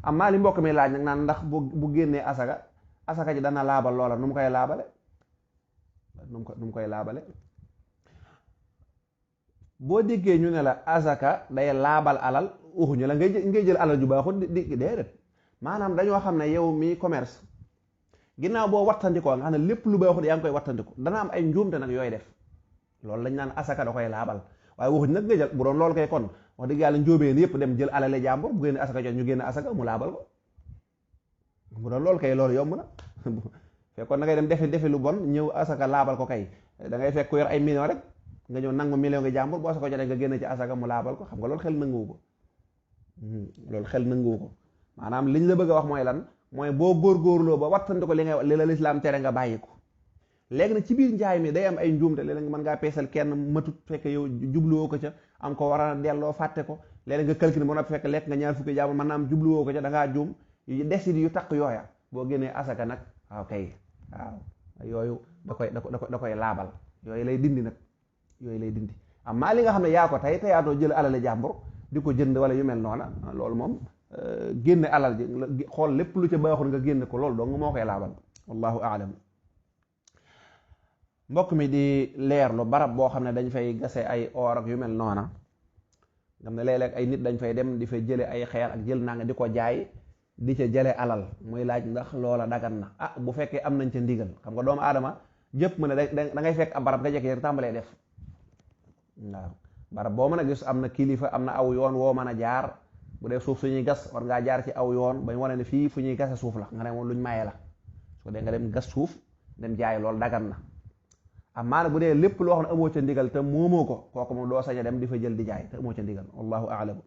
amaa li mbokk mi laaj nag naan ndax bu génnee asaka ji dana laabal loola nu mu koy laabale nu mu koy laabale boo déggee ñu ne la asaka day laabal alal uxuñu la ngay jël alal ju baaxut di déedéet maanaam dañoo xam ne yow mi commerce ginnaaw boo wattandikoo nga xam ne lépp lu baaxut yaa ngi koy wattandiku dana am ay njuumte nag yooyu def loolu lañ naan asaka da koy laabal waaye waxuñ nag nga jël bu doon loolu koy kon wax dëgg yàlla njóobeen yépp dem jël alale jàmbur bu génne asaka jot ñu génne asaka mu laabal ko bu doon loolu kay loolu yomb na fekkoon da ngay dem defi lu bon ñëw asaka laabal ko kay da ngay fekk ku yor ay million rek nga ñëw nangu million nga jàmbur boo asaka jotee nga génne ci asaka mu laabal ko xam nga loolu xel nanguwu ko loolu xel nanguwu ko maanaam liñ la bëgg a wax mooy lan mooy boo góorgóorloo ba wattandi ko li la lislaam tere nga bàyyi ko léegi nag ci biir njaay mi day am ay njuumte léeg-léeg mën ngaa peesal kenn matut fekk yow jubluwoo ko ca am ko war a delloo fàtte ko léeg-léeg nga calculer ba noppi fekk lekk nga ñaar fukki jàmbur mën naa am jubluwoo ko ca da ngaa juum yu desit yu taq yooya boo génnee asaka nag waaw kay waaw yooyu da koy laabal yooyu lay dindi nag yooyu lay dindi amaa li nga xam ne yaa ko tey teyaatoo jël alale jàmbur di ko jënd wala yu mel noona loolu moom génne alal ji xool lépp lu ca baaxul nga génne ko loolu dong moo koy laabal wallahu aalam. mbokk mi di leerlu barab boo xam ne dañ fay gase ay or ak yu mel noona ngam ne léeg-léeg ay nit dañ fay dem di fay jële ay xeer ak jël naa nga di ko jaay di ca jële alal muy laaj ndax loola dagan na bu fekkee am nañ ca ndigal xam nga doomu aadama jëpp mu ne da ngay fekk ab barab nga jekk tàmbalee def waaw barab boo mën a gis am na kilifa am na aw yoon woo mën a jaar bu dee suuf suñuy gas war ngaa jaar ci aw yoon bañ wane ne fii fu ñuy gase suuf la nga ne moom luñ maye la su dee nga dem gas suuf dem jaay loolu dagan na amaa nag bu dee lépp loo xam ne amoo ca ndigal te moomoo ko kooku moom doo sañ a dem di fa jël di jaay te amoo ca ndigal wallahu a'lam.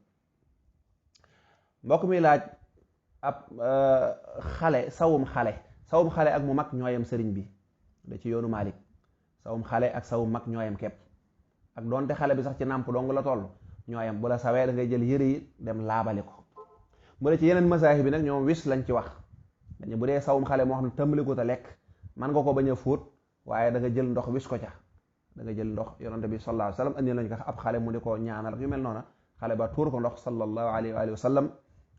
mbokk mi laaj ab sawum xale ak mu mag ñooyam sëriñ bi da ci yoonu Maalik sawum xale ak sawum mag ñooyam kepp ak doonte xale bi sax ci nàmp dong la toll ñooyam bu la sawee da ngay jël yëre yi dem laabali ko. bu dee ci yeneen masaahib bi nag ñoom wis lañ ci wax dañu bu dee sawum xale moo xam ne tëmbali ko te lekk man nga ko bañ a fóot waaye da nga jël ndox wis ko ca da nga jël ndox yonante bi sallallahu alayhi wa sallam andi lañ ko ab xale mu di ko ñaanal yu mel noona xale ba tuur ko ndox sallallahu alayhi wa sallam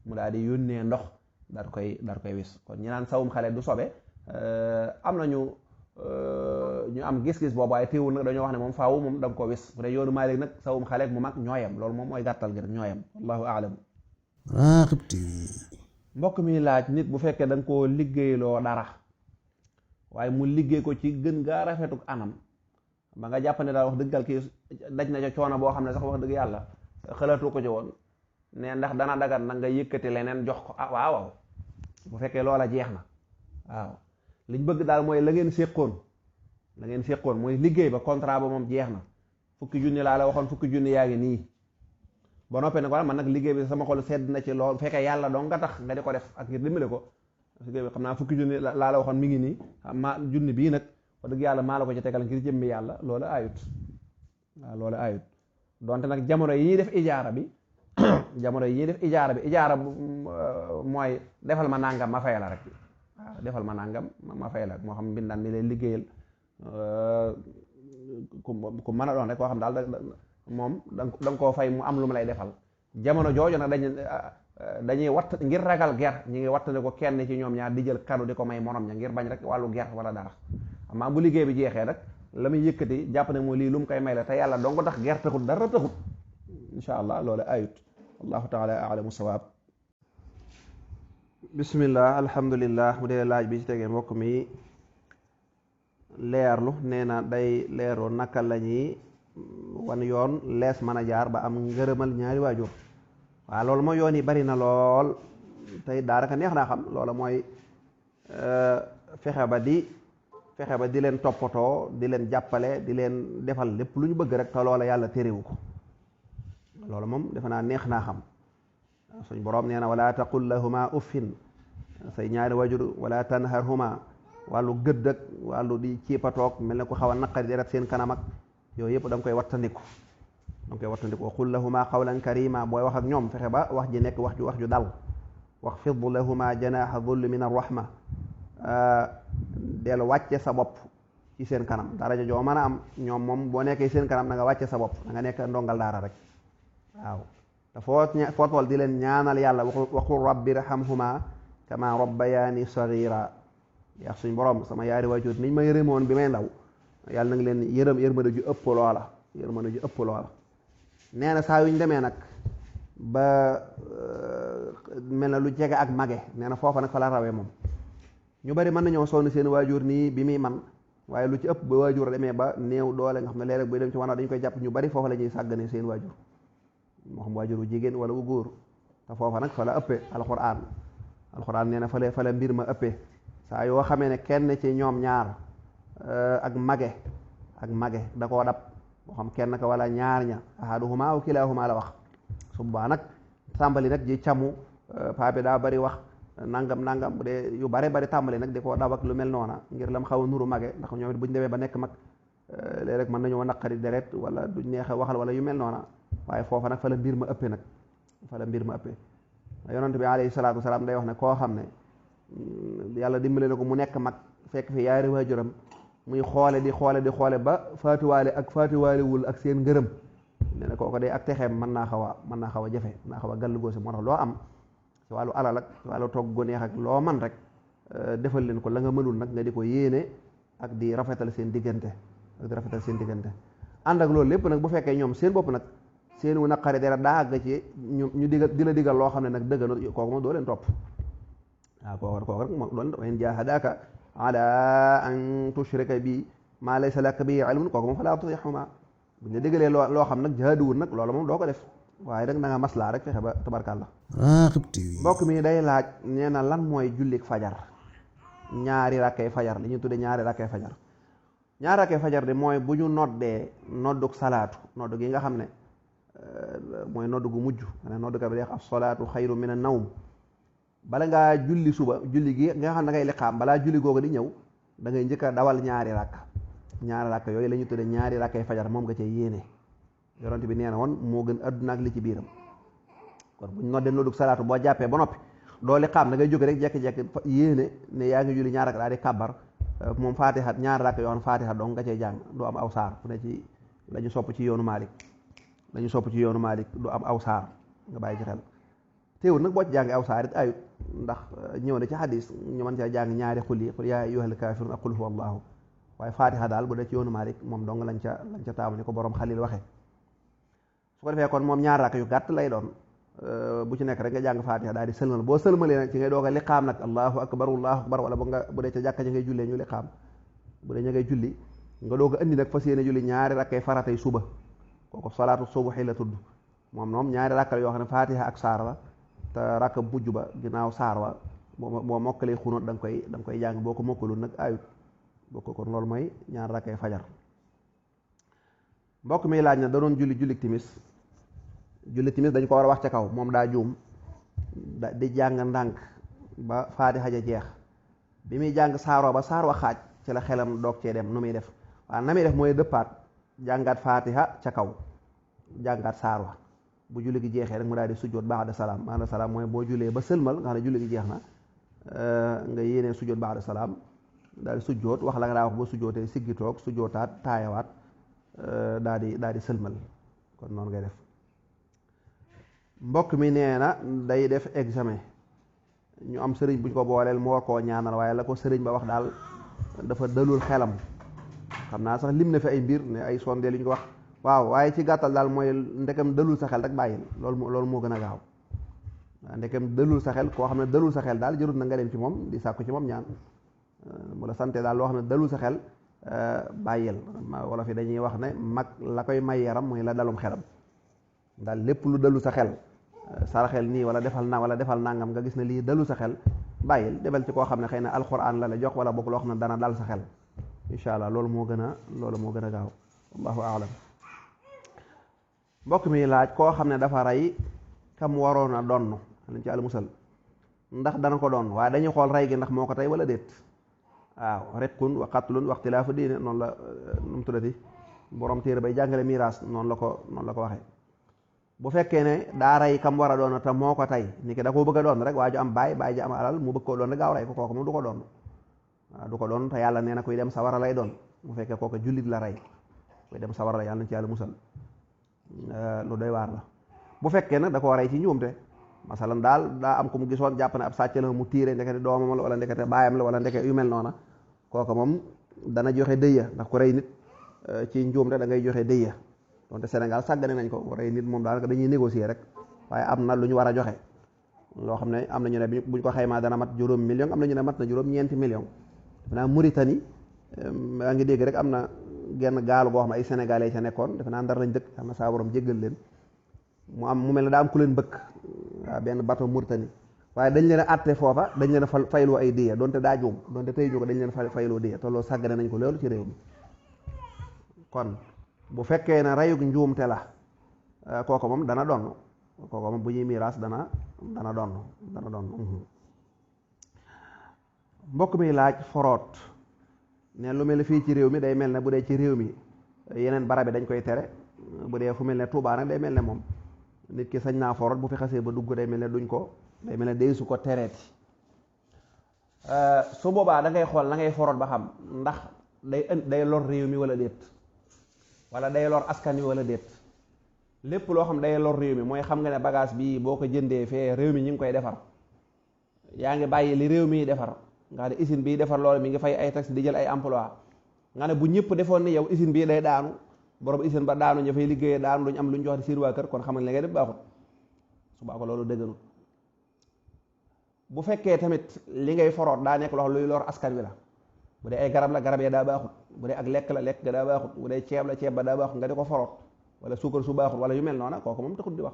mu daal di yónnee ndox daal koy wis kon ñi naan sawum xale du sobe am nañu ñu am gis-gis boobu waaye teewul nag dañoo wax ne moom faawu moom da nga ko wis bu dee yoonu Maalik nag sawum xale ak mu mag ñooyam loolu moom mooy gàttal gi rek ñooyam wallahu a'lam. Raghib TV mbokk mi laaj nit bu fekkee da nga koo liggéeyloo dara waaye mu liggéey ko ci gën gaa rafetuk anam ba nga jàpp ne daal wax dëggal kii daj na ca coono boo xam ne sax wax dëgg yàlla xalaatu ko ci woon ne ndax dana dagat nag nga yëkkati leneen jox ko waaw bu fekkee loola jeex na waaw liñ bëgg daal mooy la ngeen séqoon mooy liggéey ba contrat ba moom jeex na fukki junni laa la waxoon fukki junni yaa ngi nii ba noppee nag wala man nag liggéey bi sama xol sedd na ci lool fekkee yàlla dong nga tax nga di ko def ak ngir dimbale ko xam naa fukki junni laa la waxoon mi ngi nii ma junni bii nag wax dëgg yàlla maa la ko ci tegal ngir jëmmi yàlla loolu ayut waaw loolu ayut donte nag jamono yi ñuy def ijaara bi ijaara mooy defal ma nangam ma fay la rek waaw defal ma nangam ma fay la moo xam mbindaan mi lay liggéeyal ku mën a doon rek koo xam daal moom da nga koo fay mu am lu mu lay defal jamono jooju nag dañ dañuy watt ngir ragal ger ñi ngi wattandi ko kenn ci ñoom ñaar di jël kado di ko may morom ña ngir bañ rek wàllu ger wala dara amaa bu liggéey bi jeexee nag la muy yëkkati jàpp ne mooy lii lu mu koy may la te yàlla dong tax ger taxut dara taxut insha allah loolu ayut wallahu taala alamu sawaab bismillah alhamdulillah bu dee laaj bi ci tegee mbokk mi leerlu nee na day leeroo naka la ñuy wan yoon lees mën a jaar ba am ngërëmal ñaari waajur waaw loolu mooy yoon yi bari na lool tey daanaka neex naa xam loola mooy fexe ba di leen toppatoo di leen jàppale di leen defal lépp lu ñu bëgg rek te loola yàlla téréwu ko loolu moom defe naa neex naa xam suñ boroom nee na wala taqul lahuma uffin say ñaari waajur wala tanharhuma wàllu gëdd ak wàllu di ciipatoog mel ne ko xaw a naqari deret seen kanam ak yooyu yëpp da nga koy wattandiku wa qul lahuma qawlan karima booy wax ak ñoom fexe ba wax ji nekk wax ju dal wax fid lahuma janaha dhulli min arrahma del wàcce sa bopp ci seen kanam daraja joo mën a am ñoom moom boo nekkee seen kanam da nga wàcce sa bopp da nga nekk ndongal daara rek waaw te foo tool di leen ñaanal yàlla wa qul rabbi irhamhuma kama rabbayani saghira yaa suñ borom sama yaari waajur niñ ma yërëmoon bi may ndaw yàlla na nga leen yërëm yërmande ju ëpp loola nee na saa yuñ demee nag ba mel na lu jege ak mage nee na foofa nag fa la rawee moom ñu bari mën nañoo sonn seen waajur nii bi muy man waaye lu ci ëpp ba waajur demee ba néew doole nga xam ne léeg-léeg buy dem ci wana dañ koy jàpp ñu bari foofa la ñuy sàggane seen waajur moo xam waajur wu jigéen wala wu góor te foofa nag fa la ëppee alxuraan nee na fa la mbir ma ëppee saa yoo xamee ne kenn ci ñoom ñaar ak mage da koo dab moo xam kenn ka wala ñaar ña ahaduhuma aw kilahuma la wax su boobaa nag tàmbali nag ji camu paa bi daa bari wax nangam bu dee yu bari tàmbali nag di ko dab ak lu mel noona ngir lam xaw a nuru mage ndax ñoom it buñ demee ba nekk mag léeg-léeg mën nañoo naqari deret wala duñ neexe waxal wala yu mel noona waaye foofa nag fa la mbir ma ëppee yonent bi alayhi salaatu wasalaam day wax ne koo xam ne yàlla dimbale na ko mu nekk mag fekk fi yaari waajuram muy xoole di xoole ba faatiwaalewul ak seen ngërëm nee na kooko day ak texeem mën naa xaw a jafe mën naa xaw a gàll góose moo tax loo am ci wàllu alal ak ci wàllu togg gu neex ak loo man rek defal leen ko la nga mënul nag nga di ko yéene ak di rafetal seen diggante ànd ak loolu lépp nag bu fekkee ñoom seen bopp nag seen wu naqari dara daa àgg ci ñu digal loo xam ne nag dëgg kooku moom doo leen topp waaw kooku rek moom doon wa in jahadaka ala an tushrika bi ma laysa laka bi ilmun kooku moom falaa tutihuma bu ñu digalee loo xam nag jaaduwul nag loolu moom doo ko def waaye rek na nga maslaa rek fexe ba tabarkàlla mbokk mi day laaj nee na lan mooy jullik fajar ñaari rakkay fajar li ñu tudde ñaari rakkay fajar de mooy bu ñu noddee nodduk salaatu noddu gi nga xam ne mooy noddu gu mujj ne noddu ka bi deex as-salaatu xayru min an-nawm bala ngaa julli suba julli gi nga xam ne ngay liqaam balaa julli googu di ñëw da ngay njëkk a dawal ñaari rakk yooyu la ñu tudde ñaari rakkay fajar moom nga cee yéene yonent bi nee na woon moo gën adduna ak li ci biiram kon bu ñu noddee noddug salaatu boo jàppee ba noppi doo liqaam da ngay jóge rek jekki-jekki yéene ne yaa ngi julli ñaar rakk daal di kàbbar moom fatiha ñaari rakk yoo xam fatiha dong nga cee jàng du am aw saar fu ne ci la ñu sopp ci yoonu Maalik du am aw saar nga bàyyi ci xel teewul nag boo ci jàng aw saar it ayut ndax ñëw na ci xadis ñu mën cee jàng ñaari xul yaa ayyuhal kaafiruun ak qul huwa allahu waaye fatiha daal bu dee ci yoonu Maalik moom dong lañ ca taamu ni ko borom Xalil waxe su ko defee kon moom ñaar rakk yu gàtt lay doon bu ci nekk rek nga jàng fatiha daal di sëlmal boo sëlmalee nag ci ngay doog a liqaam nag allahu akbar wala bu dee ca jàkka ja ngay jullee ñu liqaam bu dee ña ngay julli nga doog a indi nag fas yéene julli ñaari rakkay faratay suba kooku salaatu subuhi la tudd moom ñaari rakkal yoo xam ne fatiha ak saar la te rakk mujj ba ginnaaw saar wa boo mokkalee xunóot da nga koy jàng boo ko mokkalul nag ayut boo ko kon loolu mooy ñaari rakkay fajar mbokk mi laaj na da doon julli timis dañ ko war a wax ca kaw moom daa juum di jàng ndànk ba faatiha ja jeex bi muy jàng saaroo ba saar wa xaaj ci la xelam doog cee dem nu muy def waaw na muy def mooy dëppaat jàngaat faatiha ca kaw jàngaat saar wa bu julli gi jeexee rek mu daal di sujjóot ba'da salaam mooy boo jullee ba sëlmal nga xam ne julli gi jeex na nga yéenee sujjóot ba'da salaam daal di sujjóot wax la nga daa wax boo sujjóotee siggi toog sujjóotaat taayawaat daal di sëlmal kon noonu ngay def mbokk mi nee na day def examen ñu am sëriñ buñ ko booleel mu war koo ñaanal waaye la ko sëriñ ba wax daal dafa dalul xelam. xam naa sax lim na fi ay mbir ne ay sondeel yu ñu ko wax waaw waaye ci gàttal daal mooy ndekam dalul sa xel rek bàyyil loolu moo gën a gaaw waaw ndekam dalul sa xel koo xam ne dalul sa xel daal jërut na nga dem ci moom di sàkku ci moom ñaan mu la sante daal loo xam ne dalul sa xel bàyyil wala fi dañuy wax ne mag la koy may yaram mooy la dalum xelam daal lépp lu dalul sa xel saraxel nii wala defal nangam nga gis ne lii dalul sa xel bàyyil demal ci koo xam ne xëy na alxuraan la jox wala bokk loo xam ne dana dal sa xel incha allah loolu moo gën a gaaw wallahu aalam. mbokk mi laaj koo xam ne dafa rey kam waroon a donn lañ ci àll musal ndax dana ko doon waaye dañuy xool rey gi ndax moo ko tey wala déet waaw riqun wa qatlun wa ixtilaafu diine noonu la nu mu tuddati borom téere bay jàngale miraas noonu la ko waxee. bu fekkee ne daa rey kam war a doon te moo ko tey ni ki da koo bëgg a doon rek waa ju am baay ji am alal mu bëgg koo doon rek gaaw rey ko kooku moom du ko doon waaw du ko doon te yàlla nee na kuy dem sawara lay doon bu fekkee kooku jullit la rey kuy dem sawara la yàlla na ci yàlla musal lu doy waar la. bu fekkee nag da koo rey ci njuumte masalan daal daa am ko mu gisoon jàpp ne ab sàcc la mu tiire ndekete doomam la wala ndekete baayam la wala ndeke yu mel noona kooku moom dana joxe dëyya ndax ku rey nit ci njuumte da ngay joxe dëyya donte Sénégal sàggane nañ ko rey nit moom daanaka dañuy négocier rek waaye am na lu ñu war a joxe loo xam ne am na ñu ne buñ ko xaymaa dana mat juróom million am na ñu ne mat na juróom ñeenti million defe naa Mauritanie maa ngi dégg rek am na genn gaal goo xam ne ay sénégalais ca nekkoon defe naa Ndar lañ dëkk am na saa borom jéggal leen mu mel ne daa am ku leen bëkk waaw benn bateau Mauritanie waaye dañ leen a àtte foofa dañ leen a fayloo ay diya donte daa juum donte tey ñu ko dañ leen fayloo diya te loolu sàggane nañ ko loolu ci réew mi kon bu fekkee ne reyug njuumte la kooku moom dana donn kooku moom bu ñuy miiraas dana donn mbokk mi laaj foroot ne lu mel ne fii ci réew mi day mel ne bu dee ci réew mi yeneen barab bi dañ koy tere bu dee fu mel ne Tuubaa nag day mel ne moom nit ki sañ naa foroot bu fi xasee ba dugg day mel ne day mel ne day su ko tereeti su boobaa da ngay xool la ngay foroot ba xam ndax day lor réew mi wala déet wala day lor askan wi wala déet lépp loo xam day lor réew mi mooy xam nga ne bagage bii boo ko jëndee fee réew mi ñu ngi koy defar yaa ngi bàyyi li réew mi defar nga ne usine bii defar loolu mi ngi fay ay taxes di jël ay emploi nga ne bu ñëpp defoon ni yow usine bii day daanu borom usine ba daanu ña fay liggéeyee daanu duñ am lu ñu jox di seen waa kër kon xam nga li ngay def baaxut subaa ko loolu dëgganut bu fekkee tamit li ngay foroot daa nekk loo luy lor askan wi la bu dee ay garab la garab ya daa baaxut bu dee ak lekk la lekk ga daa baaxut bu dee ceeb la ceeb ba daa baaxut nga di ko foroot wala suukar su baaxut wala yu mel noona kooku moom taxut di wax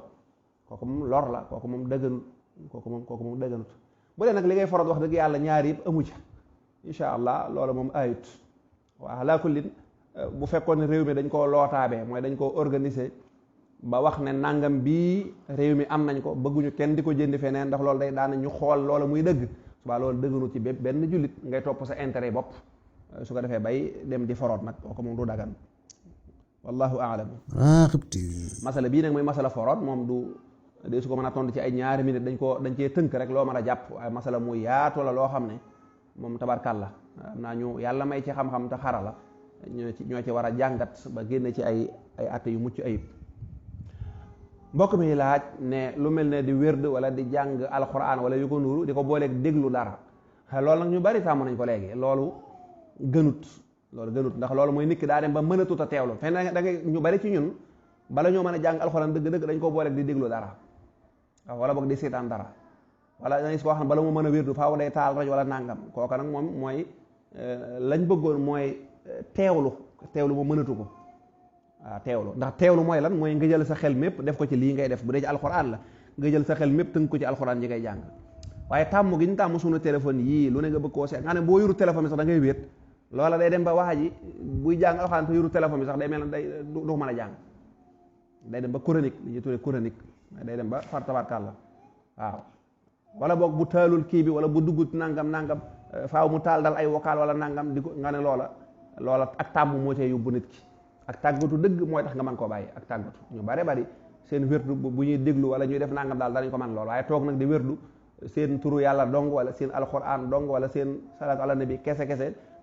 kooku moom lor la kooku moom dëgganut kooku moom dëgganut bu dee nag li ngay foroot wax dëgg yàlla ñaar yëpp amu ca insha allah loolu moom ayut waaw alaa kullin bu fekkoon ne réew mi dañ koo lootaabee mooy dañ koo organiser ba wax ne nangam bii réew mi am nañ ko bëgguñu kenn di ko jëndi feneen ndax loolu day daana ñu xool loola muy dëgg subaa loolu dëgganut ci benn jullit ngay topp sa intérêt bopp su ko defee bay dem di foroot nag kooku moom du dagan wallahu aalam. masala bii nag mooy masala foroot moom de su ko mën a tontu ci ay ñaari minute dañ cee tënk rek loo mën a jàpp waaye masala mu yaatu la loo xam ne moom tabarkàlla am naa ñu yàlla may ci xam-xam te xarala ñoo ci war a jàngat ba génne ci ay atte yu mucc ayib. mbokk mi laaj ne lu mel ne di wérd wala di jàng alquran wala yu ko nuuru di ko booleeg déglu dara loolu nag ñu bari tàmm nañ ko léegi loolu gënut ndax loolu mooy nit ki daa dem ba mën a tuta teewlu fenn da ngay ñu bari ci ñun bala ñoo mën a jàng alquran dëgg-dëgg dañ ko booleeg di déglu dara wala boog di seetaan dara wala dañu si koo xam ne bala mu mën a wérdu faaw day taal rajo wala nàngam kooka nag moom mooy lañ bëggoon mooy teewlu mu mënatu ko waaw teewlu ndax teewlu mooy lan mooy nga jël sa xel mépp def ko ci lii ngay def bu dee ci alxuraan la nga jël sa xel mépp tënk ko ci alxuraan ji ngay jàng waaye tàmm gi ñu tàmm suñu téléphone yii lu ne nga bëgg koo seet nga ne boo yoru téléphone bi sax da ngay wéet loola day dem ba waa ji buy jàng alxuraan te yoru téléphone bi sax day mel ne day du mën a jàng day dem ba chronique li ñuy tuddee chronique day dem ba far tabarkàlla waaw wala boog bu taalul kii bi wala bu dugg nangam faaw mu taal dal ay vocal wala nangam di ko nga ne loola ak tàmm moo cee yóbbu nit ki ak tàggatu dëgg mooy tax nga mën koo bàyyi ak tàggatu ñu bari seen wérdu bu ñuy déglu wala ñuy def nangam daal danañ ko mën lool waaye toog nag di wérdu seen turu yàlla dong wala seen alquran dong wala seen salaatu ala nabi kese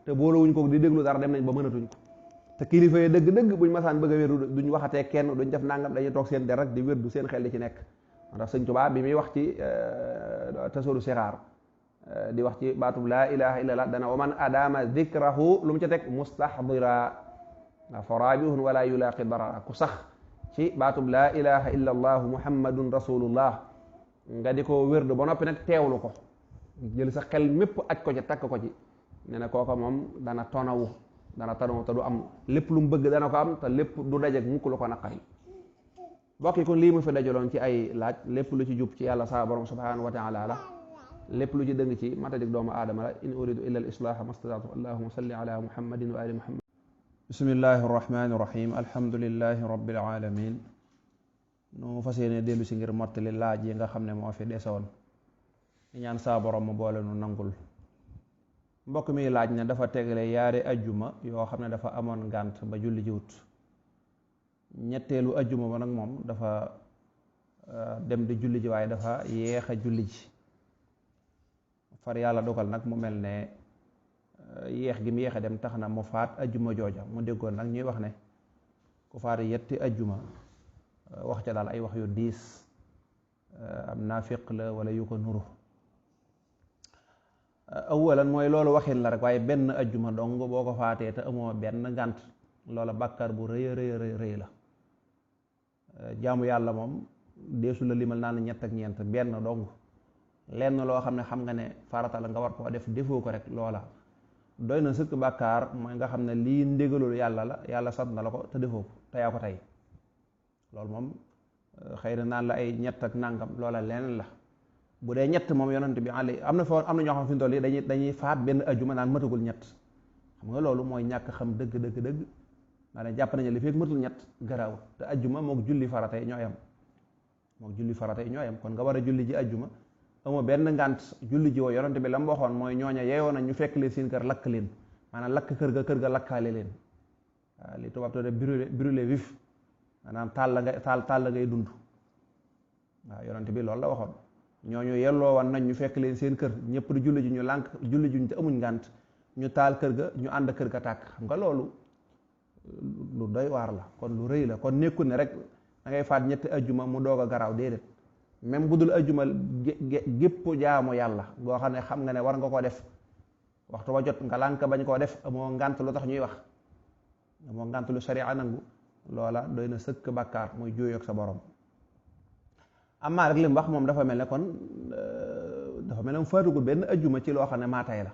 te boolewuñ ko di déglu dara dem nañ ba mënatuñ ko te kilifa yi dëgg buñ masaan bëgg a wérdu duñ waxatee kenn duñ def nangam dañuy toog seen der rek di wérdu seen xel di ci nekk ndax Sëñ Tuubaa bi muy wax ci tasawudu sixaar di wax ci baatub laa ilaha illa allah dana wa man adama dikrahu lu mu ca teg mustahdira fa raabihun wala yulaaqi darara ku sax ci baatub laa ilaha illa allahu muhammadun rasulullah nga di ko wérdu ba noppi nag teewlu ko jël sa xel mépp aj ko ci takk ko ci nee na kooka moom dana tonawu te du am lépp lu mu bëgg dana ko am te lépp du dajeg mukk lu ko naqari bokk yi kon lii mu fi dajaloon ci ay laaj lépp lu ci jub ci yàlla saa borom subhanahu wa taala la lépp lu ci dëng ci matadik doomu aadama la in uridu illa al islaha mastataatu allahuma salli ala muhammadin wa ali muhammad bismillahi arrahmani irrahim alhamdulilahi rabbil alamin nu fas yéene dellu si ngir mottali laaj yi nga xam ne moo fi desoon di ñaan saa borom mu boole nu nangul mbokk mi laaj ne dafa tegale yaari ajjuma yoo xam ne dafa amoon ngànt ba julli ji wut ñetteelu ajjuma ba nag moom dafa dem di julli ji waaye dafa yéex a julli ji far yàlla dogal nag mu mel ne yéex gi mu yéex a dem tax na mu faat ajjuma jooja mu déggoon nag ñuy wax ne ku faat yetti ajjuma wax ca daal ay wax yu diis am naafiq la wala yu ko nuru awalan mooy loolu waxin la rek waaye benn ajjuma dong boo ko faatee te amoo benn ngànt loola bàkkaar bu rëy rëy la jaamu yàlla moom deesu la limal naan ñett ak ñeent benn dong lenn loo xam ne xam nga ne farata la nga war koo def defoo ko rek loola doy na sëkk bàkkaar mooy nga xam ne lii ndégalul yàlla la yàlla sant na la ko te defoo ko te yaa ko tey loolu moom xëy na naan la ay ñett ak nàngam loola leneen la bu dee ñett moom yonent bi am na ñoo xam fi mu toll yi dañuy faat benn ajjuma naan matagul ñett xam nga loolu mooy ñàkk xam dëgg maa ne jàpp nañu li fekk matul ñett garaaw te ajjuma mook julli farata yi ñooyam kon nga war a julli ji ajjuma amoo benn ngànt julli ji woo yonent bi la mu waxoon mooy ñooña yeewoon na ñu fekk leen seen kër lakk leen maanaam lakk kër ga lakkaale leen waaw li tubaab te brûler vif maanaam taal la ngay dund waaw yonent bi loolu la waxoon ñooñu yelloo woon nañ ñu fekk leen seen kër ñëpp di julli ji ñu lànk julli ji ñu te amuñ ngànt ñu taal kër ga ñu ànd kër ga tàkk xam nga loolu lu doy waar la kon lu rëy la kon nekkul ne rek da ngay faat ñetti ajjuma mu doog a garaaw déedéet même bu dul ajjuma gépp jaamu yàlla goo xam ne xam nga ne war nga koo def waxtu ba jot nga lànk bañ koo def amoo ngànt lu tax ñuy wax amoo ngànt lu sariya nangu loola doy na sëkk bàkkaar muy jooyoog sa borom amaa rek li mu wax moom dafa mel ne kon dafa mel ne mu faatugul benn ajjuma ci loo xam ne maatay la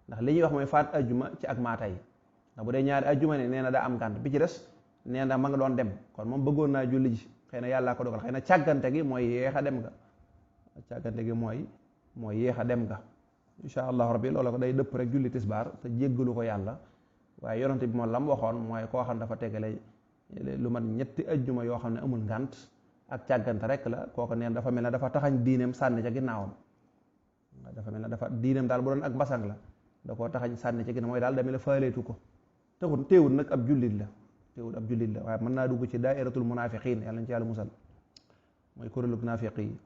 ndax li ñuy wax mooy faat ajjuma ci ak maatay ndax bu dee ñaari ajjuma ne nee na daa am ngànt bi ci des nee na ma nga doon dem kon moom bëggoon naa julli ji xëy na yàllaa ko dogal xëy na càggante gi mooy yéex a dem nga yéex a dem nga insha allahu rabbi loolu ko day dëpp rek julli tisbaar te jéggalu ko yàlla waaye yonante bi moom la mu waxoon mooy koo xam dafa tegale lu mat ñetti ajjuma yoo xam ne amul ngànt ak càggante rek la kooku neen dafa mel ne dafa taxañ diineem sànni ca ginnaawam dafa mel ne dafa diineem daal bu doon ak basang la da koo taxañ sànni ca ginnaaw mooy daal da mel ne faaleetu ko teewul nag ab jullit la waaye mën naa dugg ci daairatul munafiqin yàlla na ci yàlla musal mooy kuréelu naafiq yi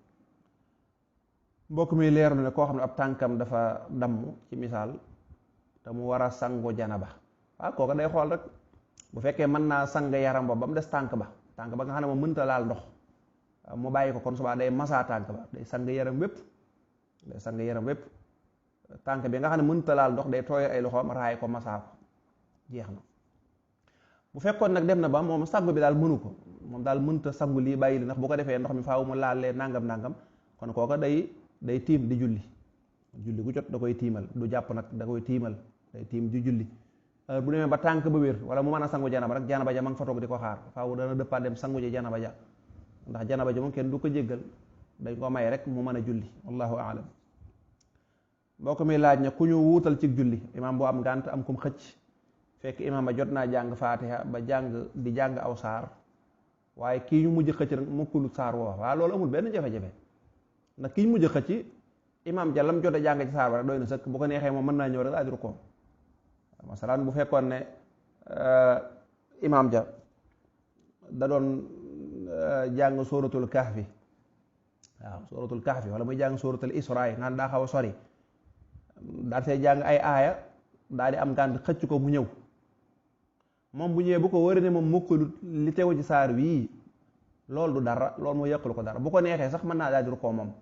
mbokk mi leer na ne koo xam ne ab tànkam dafa damm ci misaal te mu war a sangu janaba waaw kooku day xool rek bu fekkee mën naa sang yaram ba mu des tànk ba nga xam ne moom mënta laal ndox mu bàyyi ko kon subaa day masaa tànk ba day sang yaram wépp tànk bi nga xam ne mënta laal ndox day tooy ay loxoom raay ko masaa ko jeex na bu fekkoon nag dem na ba moom sangu bi daal mënu ko moom daal mënta sangu lii bàyyi li ndax bu ko defee ndox mi faaw mu laalee nangam kon kooka day tiim di julli gu jot da koy tiimal du jàpp nag da koy tiimal day tiim di julli bu demee ba tànk ba wér wala mu mën a sangu janaba rek janaba ja ma nga fa toog di ko xaar faaw dana dëppaat dem sangu ji janaba ja ndax janaba ja moom kenn du ko jéggal dañ ko may rek mu mën a julli wallahu aalam mbokk mi laaj na ku ñu wuutal ci julli imaam boo am ngànt am kum xëcc fekk imaam ba jot naa jàng faatiha ba di jàng aw saar waaye kii ñu mujj xëcc nag mukkulut saar woo waaw loolu amul benn jafe-jafe ndax kii ñu mujj xëcc imaam ja lam jote jàng ci saar ba rek doy na sëkk bu ko neexee moom mën naa ñëw rek daal di rukkoo masalan bu fekkoon ne imaam ja da doon jàng suratul kahfi wala muy jàng suratul israa naan daa xaw a sori daal see jàng ay aaya daal di am ngànt xëcc ko mu ñëw moom bu ñëwee bu ko wëree ne moom mukkalut li teewu ci saar wii loolu du dara, loolu moo yàqulu ko dara. Bu ko neexee sax mën naa daal di rukkoo moom,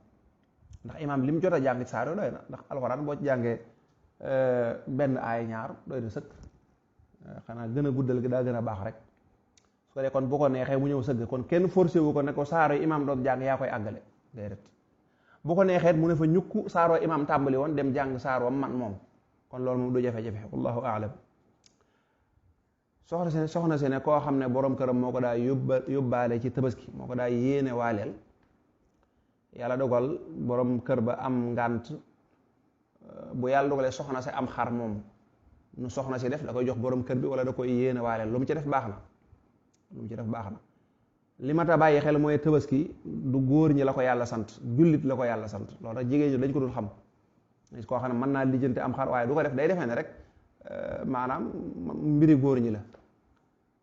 ndax imaam li mu jot a jàng ci saar doy na, ndax alxuraan boo ci jàngee benn aay ñaar doy na sëkk. Xanaa gën a guddal gi daa gën a baax rek. su ko dee kon bu ko neexee mu ñëw sëgg, kon kenn forcé wu ko ne ko saaro yi imaam doon jàng yaa koy àggale déedéet. bu ko neexee mu ne fa ñukku saaroo imaam tàmbali woon dem jàng saaroo man moom, kon loolu moom du jafe-jafe, wallahu aalam. soxna si ne koo xam ne borom këram moo ko daa yóbbaale ci tabaski, moo ko daa yéene waaleel, yàlla dogal borom kër ba am ngànt, bu yàlla dogalee soxna si am xar moom, nu soxna si def da koy jox borom kër bi wala da koy yéene waaleel, lu mu ci def baax na, lu mu ci def baax na. li ma ta bàyyi xel mooy tabaski du góor ñi la ko yàlla sant, jullit la ko yàlla sant. loolu rek jigéen ñi dañ ko dul xam. koo xam ne mën naa lijjante am xar waaye du ko def, day defee ne rek maanaam mbiri góor ñi la.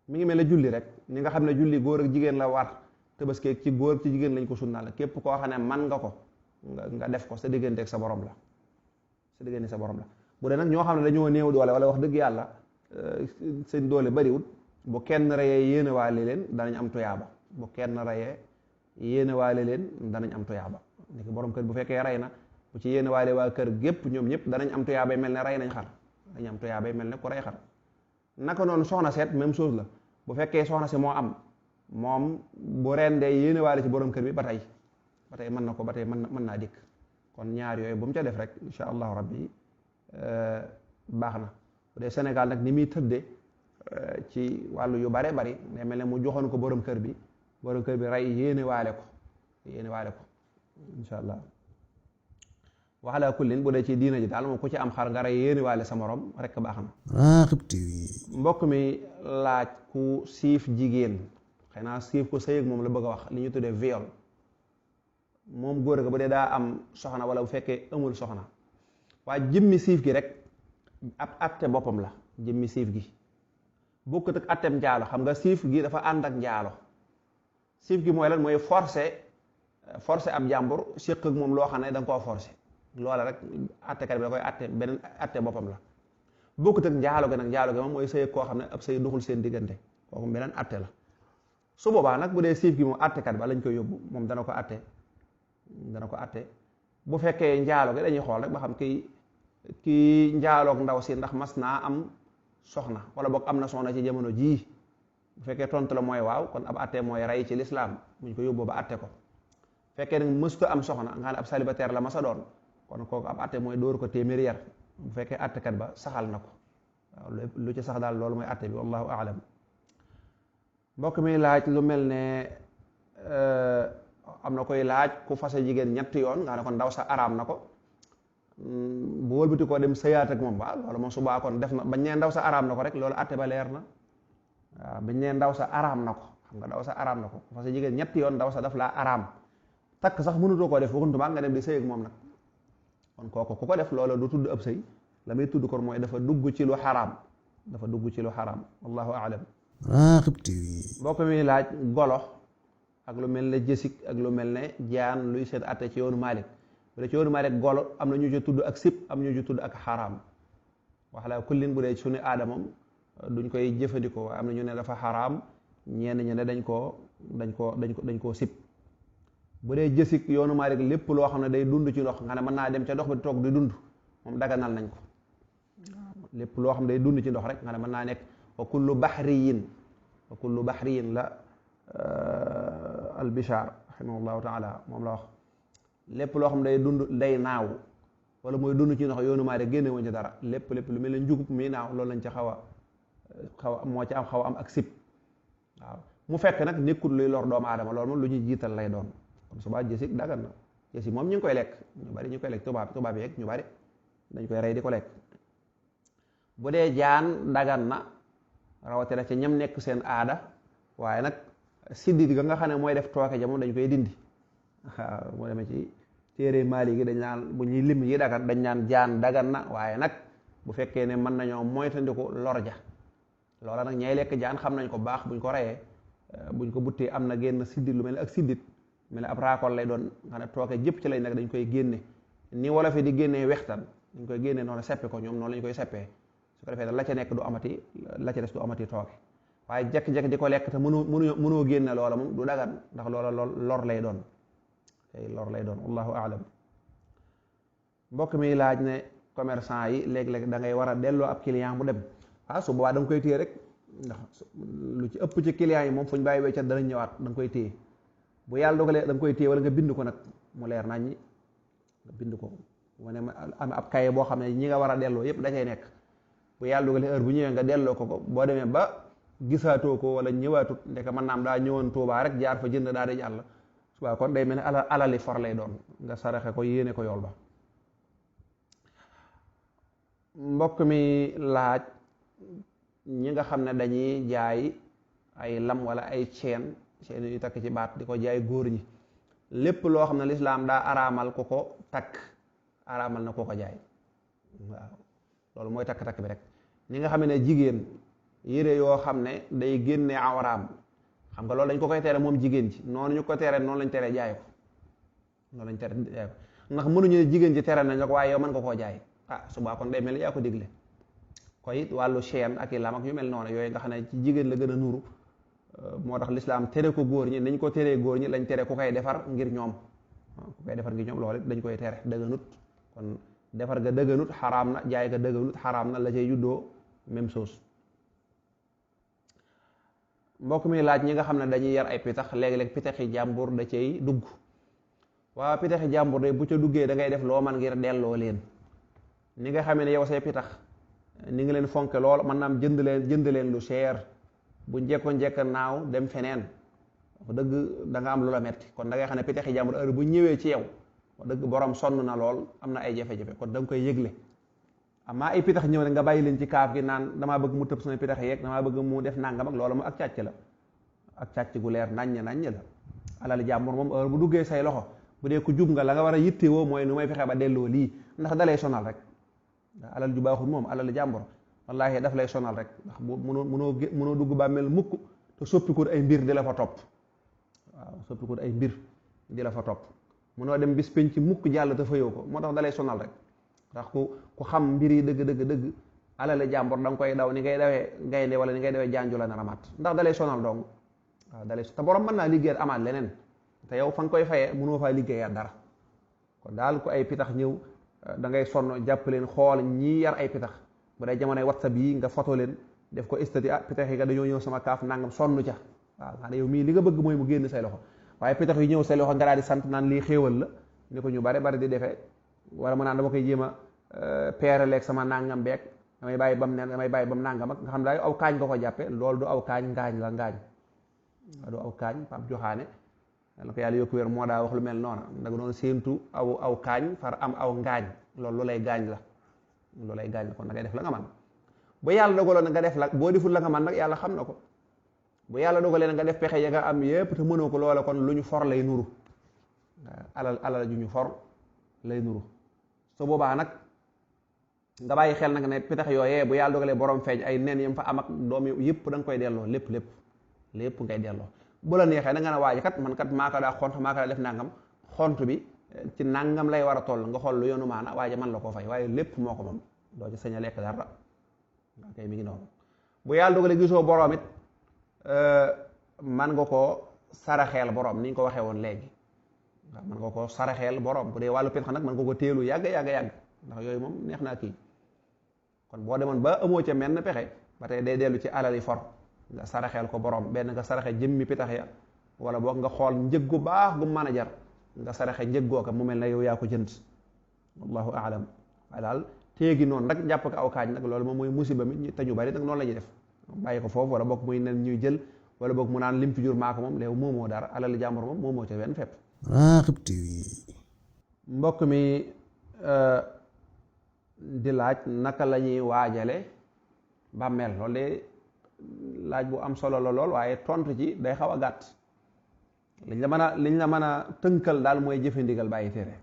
mi ngi mel ne julli rek, ñi nga xam ne julli góor ak jigéen la war, tabaski ci góor ci jigéen lañ ko sunnaal la. képp koo xam ne man nga ko nga def ko sa diggante ak sa borom la, sa diggante sa borom la. bu dee nag ñoo xam ne dañoo néew doole wala wax dëgg yàlla seen doole bariwul, bu kenn reyee yéene waale leen danañ am tuyaaba. bu kenn reyee yéene waale leen danañ am tuyaaba. ni ki borom kër bu fekkee rey na, bu ci yéene waale waa kër gépp ñoom ñëpp danañ am tuyaabay mel ne rey nañ xar, dañ am tuyaabay mel ne ku rey xar. naka noonu soxna seet même chose la, bu fekkee soxna si moo am, moom bu rendee yéene waale ci borom kër bi ba tey mën na ko, ba tey mën naa dikk. kon ñaar yooyu bu mu ca def rek insha allahu rabbi baax na. bu dee Sénégal nag ni muy tëdde ci wàllu yu bare bari, day mel ne mu joxoon ko borom kër bi rey yéene waale ko insha allah. wa ala kullin bu dee ci diina ji daal moom ku ci am xar nga rey yéene waale sa morom rek baax na. Raghib TV. mbokk mi laaj ku siif jigéen, xëy naa siif ko sëy ak moom la bëgg a wax, li ñu tuddee viol. moom góor ga bu dee daa am soxna wala bu fekkee amul soxna, waaye jëmmi siif gi rek ab atte boppam la. jëmmi siif gi bokkut ak attem njaalo. xam nga siif gi dafa ànd ak njaalo. siif gi mooy lan? mooy forcé ab jàmbur séq ak moom loo xam ne da nga koo forcé, loola rek attekat bi da koy atte, beneen atte boppam la. bokkut ak njaalo gi nag, njaalo gi moom mooy sëy koo xam ne ab sëy doxul seen diggante, kooku beneen atte la. su boobaa nag bu dee siif gi moom attekat ba lañ koy yóbbu, moom dana ko atte. bu fekkee njaalo gi dañuy xool rek ba xam kii njaaloog ndaw si ndax mas naa am soxna wala boog am na soxna ci jamono jii. bu fekkee tontu la mooy waaw, kon ab atte mooy rey ci lislaam, buñ ko yóbboo ba atte ko. fekkee nag mësuta am soxna nga xam ne ab célibataire la masa doon, kon kooku ab atte mooy dóor ko téeméeri yar, bu fekkee attekat ba saxal na ko. waaw lu ci sax daal loolu mooy atte bi, wallahu aalam. mbokk mi laaj lu mel ne am na koy laaj ku fase jigéen ñetti yoon nga ne kon ndaw sa araam na ko, bu wëlbati koo dem sëyaat ak moom. waaw loolu moom subaa kon def na bañ nee ndaw sa araam na ko rek, loolu atte ba leer na. waaw bañ nee ndaw sa araam na ko, xam nga ndaw sa araam na ko, ku fase jigéen ñetti yoon ndaw sa daf laa araam, takk sax mënutoo koo def, waxuntuma nga dem di sëy ak moom nag. kon kooku ku ko def loola du tudd ab sëy, la muy tudd kon mooy dafa dugg ci lu xaraam, wallahu aalam. Raghib TV. mbokk mi laaj golo ak lu mel ne jësik ak lu mel ne jaan luy seen atte ci yoonu Maalik. bu dee ci yoonu Maalik golo am na ñu ci tudd ak sib, am ñu ci tudd ak xaraam. wax la kullin bu dee suñu aada moom duñ koy jëfandikoo, am na ñu ne dafa xaraam, ñenn ñu ne dañ koo sib. bu dee jësik yoonu Maalik lépp loo xam ne day dund ci ndox nga ne mën naa dem ca ndox ba toog di dund, moom daganal nañ ko. lépp loo xam ne day dund ci ndox rek nga ne mën naa nekk wa kullu baxriyin la albishar rahimahullahu taala moom la wax. lépp loo xam ne day dund day naaw wala mooy dund ci ndox yoonu Maalik génne woon ci dara, lépp lu mel ne njugub mi naaw loolu lañ ci xaw a moo ci xaw a am ak sib. waaw mu fekk nag nekkul luy lor doomu aadama, loolu moom lu ñuy jiital lay doon. kon subaa jësik dagan na. jësik moom ñu ngi koy lekk, ñu bari ñu koy lekk, tubaab yeeg ñu bari dañ koy rey di ko lekk. bu dee jaan dagan na rawatina ci ñam nekk seen aada, waaye nag siddit ga nga xam ne mooy def tooke ja moom dañ koy dindi. waaw moo demee ci téere Maalik gi dañ naan bu ñuy lim yi dagan dañ naan jaan dagan na, waaye nag bu fekkee ne mën nañoo moytandiku lor ja. loola nag ñay lekk jaan xam nañ ko baax, buñ ko reyee buñ ko buttee am na génn siddit lu mel ne ak siddit, mel ne ab raakool lay doon nga ne tooke jëpp ci lañ nag dañ koy génne ni wala fi di génnee wextan dañ koy génne noonu seppe ko, ñoom noonu lañ koy seppee. su ko defee la ca nekk du amati, la ca des du amati tooke. waaye jekk-jekk di ko lekk te mënoo génne loola moom du dagan ndax loola lor lay doon tey lor lay doon wallahu aalam. mbokk mi laaj ne commerçant yi léeg-léeg da ngay war a delloo ab client mu dem su boobaa da nga koy téye rek ndax lu ci ëpp ci client yi moom fu ñu bàyyi weccat danañ ñëwaat da nga koy téye bu yàlla dogalee da nga koy téye wala nga bind ko nag mu leer nañ ñi nga bind ko wane am ab kaye boo xam ne ñi nga war a delloo yépp da cay nekk bu yàlla dogalee heure bu ñëwee nga delloo ko boo demee ba gisaatoo ko wala ñëwaatut ndeke mën naam daa ñëwoon Tuubaa rek jaar fa jënd daa di jàll subaa kon day mel ne alali for lay doon nga saraxe ko yéene ko yool ba. mbokk mi laaj ñi nga xam ne dañuy jaay ay lam wala ay ceen yu takk ci baat di ko jaay góor ñi lépp loo xam ne lislaam daa araamal ku ko takk araamal na ku ko jaay waaw loolu mooy takk-takk bi rek. ñi nga xam ne jigéen yére yoo xam ne day génne awraam xam nga loolu dañ ko koy tere moom jigéen ji noonu ñu ko tere noonu lañ tere jaay ko noonu lañ tere jaay ko ndax mënuñu ne jigéen ji tere nañ ko waaye yow mën nga koo jaay subaa kon day mel ni yaa ko digle koy it wàllu chaîne ak i lam ak yu mel noonu yooyu nga xam ne ci jigéen la gën a nuru moo tax lislaam tere ko góor ñi nañ ko teree góor ñi lañ tere ku koy defar ngir ñoom ku koy defar ngir ñoom loolu dañ koy tere dëgganut kon defar ga dëgganut xaraam na jaay ga dëgganut xaraam na la cay juddoo même chose. mbokk mi laaj ñi nga xam ne dañuy yar ay pitax léeg-léeg pitaxi jàmbur da cay dugg waaw pitaxi jàmbur de bu ca duggee da ngay def loo man ngir delloo leen ni nga xamee ne yow say pitax ni nga leen fonke lool mën naam jënd leen lu cher bu njekko-njekk naaw dem feneen wax dëgg da nga am lu la metti kon da ngay xam ne pitaxi jàmbur heure bu ñëwee ci yow wax dëgg borom sonn na lool am na ay jafe-jafe kon da nga koy yëgle amaa ay pitax ñëw ne nga bàyyi leen ci kaaf gi naan damaa bëgg mu tëb sama pitax yeeg damaa bëgg mu def nangam ak loolu moom ak càcc la ak càcc gu leer naññ la alal jàmbur moom heure bu duggee say loxo bu dee ku jub nga la nga war a yittewoo mooy nu may fexe ba delloo lii ndax dalay sonal rek alal ju baaxul moom alal jàmbur wallaahi daf lay sonal rek ndax bu mënoo dugg bàmmeel mukk te soppikut ay mbir di la fa topp waaw soppikut ay mbir di la fa topp mënoo dem bis penc mukk jàll te fayoo ko moo tax dalay sonal rek ndax ku xam mbir yi dëgg alal jàmbur da nga koy daw ni ngay dawee gaynde wala ni ngay dawee janju la nar a mat ndax dalay sonal dong waaw dalay te borom mën naa liggéeyat amaat leneen te yow fa nga koy fayee mënoo faa liggéeyaat dara kon daal ku ay pitax ñëw da ngay sonn jàpp leen xool ñii yar ay pitax bu dee jamonoy WhatsApp yi nga foto leen def ko istati pitax yi nga dañoo ñëw sama kaaf nangam sonn ca waaw xanaa yow mii li nga bëgg mooy mu génn say loxo waaye pitax yi ñëw say loxo nga daal di sant naan lii xéewal la ni ko ñu bari di defee wala mu naan dama koy jéem a peere leeg sama nangam beeg damay bàyyi bam nangam ak nga xam ne daal aw kaañ nga ko jàppe loolu du aw kaañ ngaañ la ngaañ du aw kaañ Pape Joxaane yàlla ko yàlla yokku wér moo daa wax lu mel noona nag doon séentu aw kaañ far am aw ngaañ loolu lu lay gaañ la kon da ngay def la nga man bu yàlla dogaloon nga def la boo deful la nga man nag yàlla xam na ko bu yàlla dogalee na nga def pexe ya nga am yépp te mënoo ko loola kon lu ñu for lay nuru alal ju ñu for lay nuru su boobaa nag nga bàyyi xel nag ne pitax yooyee bu yàlla dogalee borom feeñ ay nen yam fa am ak doom yëpp da nga koy delloo lépp ngay delloo bu la neexee da nga ne waaji kat man kat maa ko daa xont maa ko daa def nangam xont bi ci nangam lay war a toll nga xool lu yoonu maana waaye man la koo fay waaye lépp moo ko moom doo ci sañ a lekk dara kay mi ngi noonu bu yàlla dogalee gisoo borom it man nga koo saraxeel borom ni ñu ko waxee woon léegi waaw man nga koo saraxeel borom bu dee wàllu pitax nag man nga ko teelu yàgg ndax yooyu moom neex naa kii kon boo demoon ba amoo ca menn pexe ba tey day dellu ci alali for nga saraxeel ko borom benn nga saraxe jëmmi pitax ya wala boog nga xool njëg gu baax gu mën a jar nga saraxe njëg gooka mu mel ne yow yaa ko jënd wallahu aalam waaye daal téegi noonu rek jàpp ko aw kaañ nag loolu moom mooy musiba mi te ñu bari nag noonu la ñuy def bàyyi ko foofu wala boog muy nen ñuy jël wala boog mu naan lim fi jur maa ko moom léew moomoo dara alali jàmbur moom moomoo ca wenn fépp Raghib TV mbokk mi di laaj naka la ñuy waajale bàmmeel loolu de laaj bu am solo la lool waaye tontu ci day xaw a gàtt liñ la mën a tënkal daal mooy jëfe ndigal bàyyi tere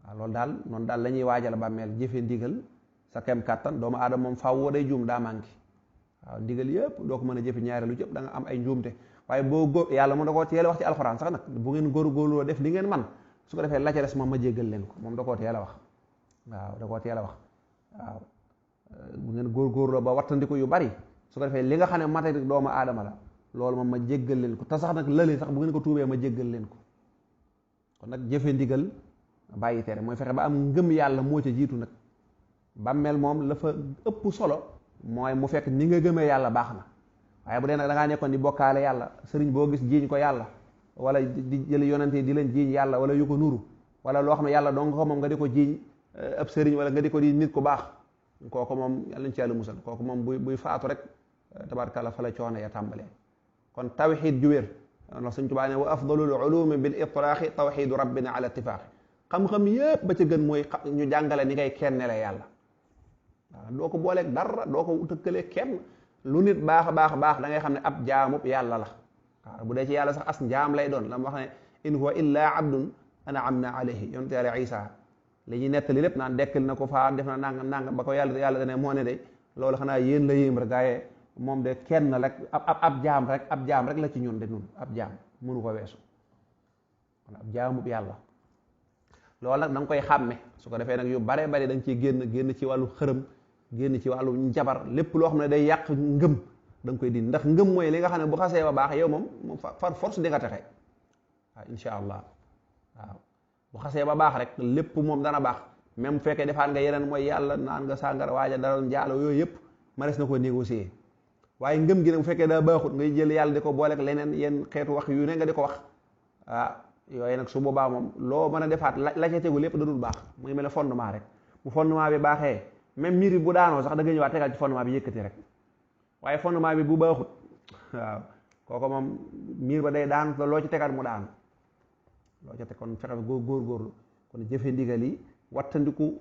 waaw loolu daal noonu daal la ñuy waajale bàmmeel jëfe ndigal sa kem kàttan doomu aadama moom faaw day juum daa manqué waaw ndigal yëpp doo ko mën a jëfe ñaare lu jëpp da nga am ay njuumte waaye boo góor yàlla mu da koo teel a wax ci alxuraan sax nag bu ngeen góorgóorloo def li ngeen man su ko defee la ca des moom ma jéggal leen ko moom da koo teel a wax waaw da koo teel a wax waaw bu ngeen góorgóorloo ba wattandiku yu bari su ko defee li nga xam ne matari doomu aadama la loolu moom ma jéggal leen ko te sax nag lële sax bu ngeen ko tuubee ma jéggal leen ko. kon nag jëfe ndigal bàyyi tere mooy fexe ba am ngëm yàlla moo ca jiitu nag. bàmmeel moom la fa ëpp solo mooy mu fekk ni nga gëmee yàlla baax na waaye bu dee nag da ngaa nekkoon di bokkaale yàlla sëriñ boo gis jiiñ ko yàlla wala di jël yonante di leen jiiñ yàlla wala yu ko nuru wala loo xam ne yàlla dong ko moom nga di ko jiiñ ab sëriñ wala nga di ko di nit ku baax kooku moom yàlla nañ ci yàlla musal kooku moom buy faatu rek tabaarkalla fa la coono ya tàmbalee. kon tawxiid ju wér ndax Sëñ Tuubaa ne wa afdalul ulumi bil itlaaxi tawxiidu rabbina ala ittifaaxi xam-xam yépp ba ca gën mooy ñu jàngale ni ngay kennele yàlla waaw doo ko booleeg dara doo ko tëkkalee kenn lu nit baax a baax da ngay xam ne ab jaamub yàlla la waaw bu dee ci yàlla sax as njaam lay doon la mu wax ne in huwa illa abdun an'amna alayhi yonent yàlla Isa li ñuy nettali lépp naan dekkal na ko faa def na nangam ba ko yàlla dane moo ne de loolu xanaa yéen la yéem rek gaaye moom de kenn rek ab jaam rek la ci ñun de ñun ab jaam mënu ko weesu kon ab jaamub yàlla loolu nag da nga koy xàmme su ko defee nag yu bare bari da nga ciy génn ci wàllu xërëm génn ci wàllu njabar lépp loo xam ne day yàq ngëm da nga koy dindi ndax ngëm mooy li nga xam ne bu xasee ba baax yow moom far force di nga texe waaw insha allah waaw bu xasee ba baax rek lépp moom dana baax même bu fekkee defaat nga yeneen mooy yàlla naan nga sàngara waaja dara njaalo yooyu yëpp ma des na ko négocier waaye ngëm gi nag bu fekkee daa baaxut ngay jël yàlla di ko booleeg leneen yenn xeetu wax yu ne nga di ko wax yooyu nag su boobaa moom loo mën a defaat la ca tegu lépp da dul baax mu ngi mel ne fondement rek bu fondement bi baaxee même miir bi bu daanoo sax da nga ñëwaat tegal ci fondement bi yëkkati rek waaye fondement bi bu baaxut waaw kooku moom miir ba day daan loo ci tegaat mu daanu loo ca teg kon fexe góorgóorlu kon jëfe ndigal yi wattandiku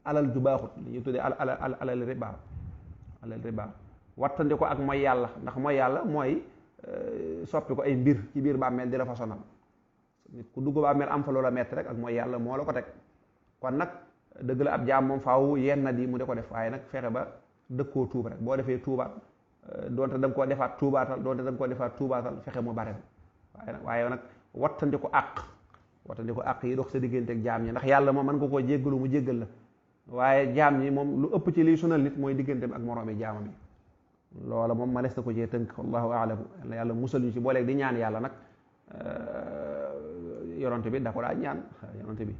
alal ju baaxut li ñuy tuddee alal riba wattandiku ak mooy yàlla ndax mooy yàlla mooy soppi ko ay mbir ci biir bàmmeel di la fa sonal nit ku dugg bàmmeel am fa loola metti rek ak mooy yàlla moo la ko teg kon nag dëgg la ab jaam moom faaw yenn na di mu di ko def waaye nag fexe ba dëkkoo tuub rek boo defee tuubaat doonte da nga koo defaat tuubaatal fexe mu bare waaye nag wattandiku àq yi dox sa diggante ak jaam ñi ndax yàlla moom mën nga koo jéggalu mu jéggal la waaye jaam ñi moom lu ëpp ci liy sonal nit mooy diggante ak moroomi jaamam yi loola moom ma les na ko cee tënk wallahu aalamu yàlla musal ñu ci booleeg di ñaan yàlla nag yonante bi da ko daa ñaan yonante bi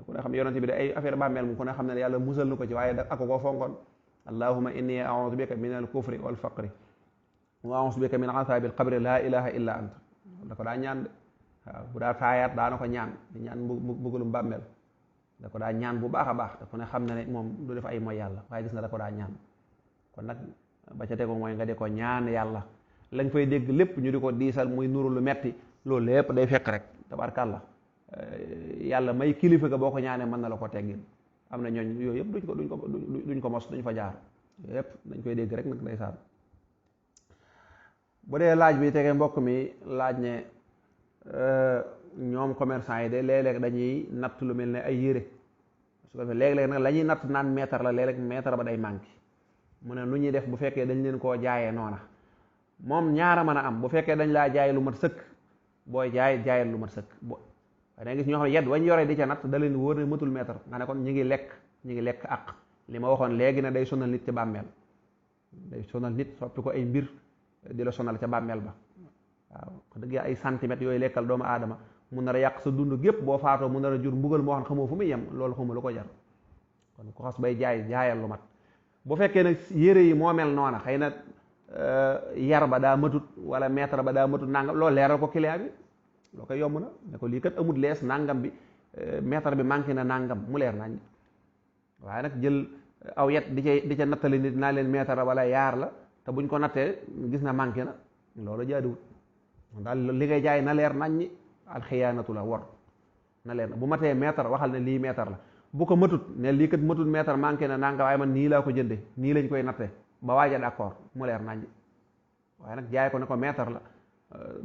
ku ne xam yonante bi da ay affaire bàmmeel mu ku ne xam ne yàlla musal na ko ci waaye da ako koo fonkoon allahumma inni a'udhu bika min al kufri wal faqri wa a'udhu bika min azabil qabri la ilaha illa anta da ko daa ñaan de waaw bu daa taayaat daana ko ñaan di ñaan mbugalum bàmmeel da ko daa ñaan bu baax a baax da ku ne xam ne moom du def ay mooy yàlla waaye gis nga da ko daa ñaan kon nag ba ca tegu mooy nga di ko ñaan yàlla lañ fay dégg lépp ñu di ko diisal muy nuru lu metti loolu lépp day fekk rek tabarkàlla yàlla may kilifa ga boo ko ñaanee mën na la ko teggin am na ñooñ yooyu yëpp duñ ko mos duñ fa jaar yëpp dañ koy dégg rek nag ndeysaan bu dee laaj bi tegee mbokk mi laaj ne ñoom commerçant yi de léeg-léeg dañuy natt lu mel ne ay yére su ko defee léeg-léeg nag la ñuy natt naan mètre la léeg-léeg mètre ba day manqué mu ne lu ñuy def bu fekkee dañ leen koo jaayee noona moom ñaara mën a am bu fekkee dañ laa jaay lu mat sëkk booy jaayal lu mat sëkk da ngay gis ñoo xam ne yedd wañ yoree di ca natt da leen wóor ne matul mètre nga ne kon ñi ngi lekk ak li ma waxoon léegi ne day sonal nit ca bàmmeel day sonal nit soppi ko ay mbir di la sonal ca bàmmeel ba waaw wax dëgg ay centimètres yooyu lekkal doomu aadama mun nar a yàq sa dund gépp boo faatoo mun nar a jur mbugal moo xam xamoo fu muy yem loolu xamoo lu ko jar kon ku xas bay jaayal lu mat bu fekkee nag yére yi moo mel noona xëy na yar ba daa matut wala mètre ba daa matut nangam loolu leeral ko client bi loo koy yomb na ne ko lii kat amut lees nangam bi mètre bi manqué na nangam mu leer nañ waaye nag jël aw yet di ca nattali nit naa leen mètre wala yaar la te buñ ko nattee gis na manqué na loolu jaaduwut daal li ngay jaay na leer nañ ñi alxiyaanatu la wor na leer na bu matee mètre waxal ne lii mètre la bu ko matut ne lii kat matut mètre manqué na nangam waaye man nii laa ko jënde nii lañ koy nattee ba waaja d'accord mu leer nañ waaye nag jaay ko ne ko mètre la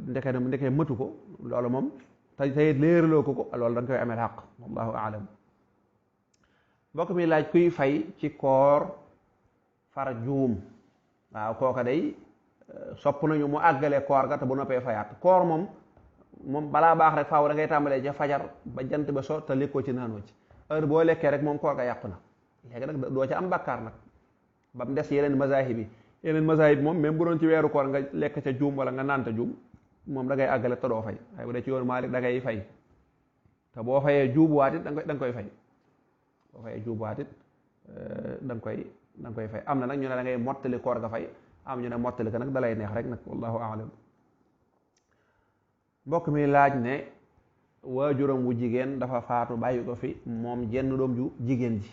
ndeke matu ko loolu moom tey léeraloo ko loolu da nga koy amee xaq wallahu aalam mbokk mi laaj kuy fay ci koor far juum waaw kooka day sopp nañu mu àggale koor ga te bu noppee fayaat koor moom balaa baax rek faaw da ngay tàmbalee ca fajar ba jant ba so te lekkoo ci naanoo ci heure boo lekkee rek moom koor ga yàqu na léegi nag doo ca am bàkkaar nag ba mu des yeneen mazahib yi yeneen masaayib moom même bu doon ci weeru koor nga lekk ca juum wala nga naan ca juum moom da ngay àggale te doo fay waaye bu dee ci yoonu Maalik da ngay fay te boo fayee juubuwaat it da nga koy fay boo fayee juubuwaat it da nga koy fay am na nag ñu ne da ngay mottali koor ga fay am ñu ne mottali ka nag dalay neex rek nag wallahu aalam. mbokk mi laaj ne waajuram wu jigéen dafa faatu bàyyi ko fi moom jenn doom ju jigéen ji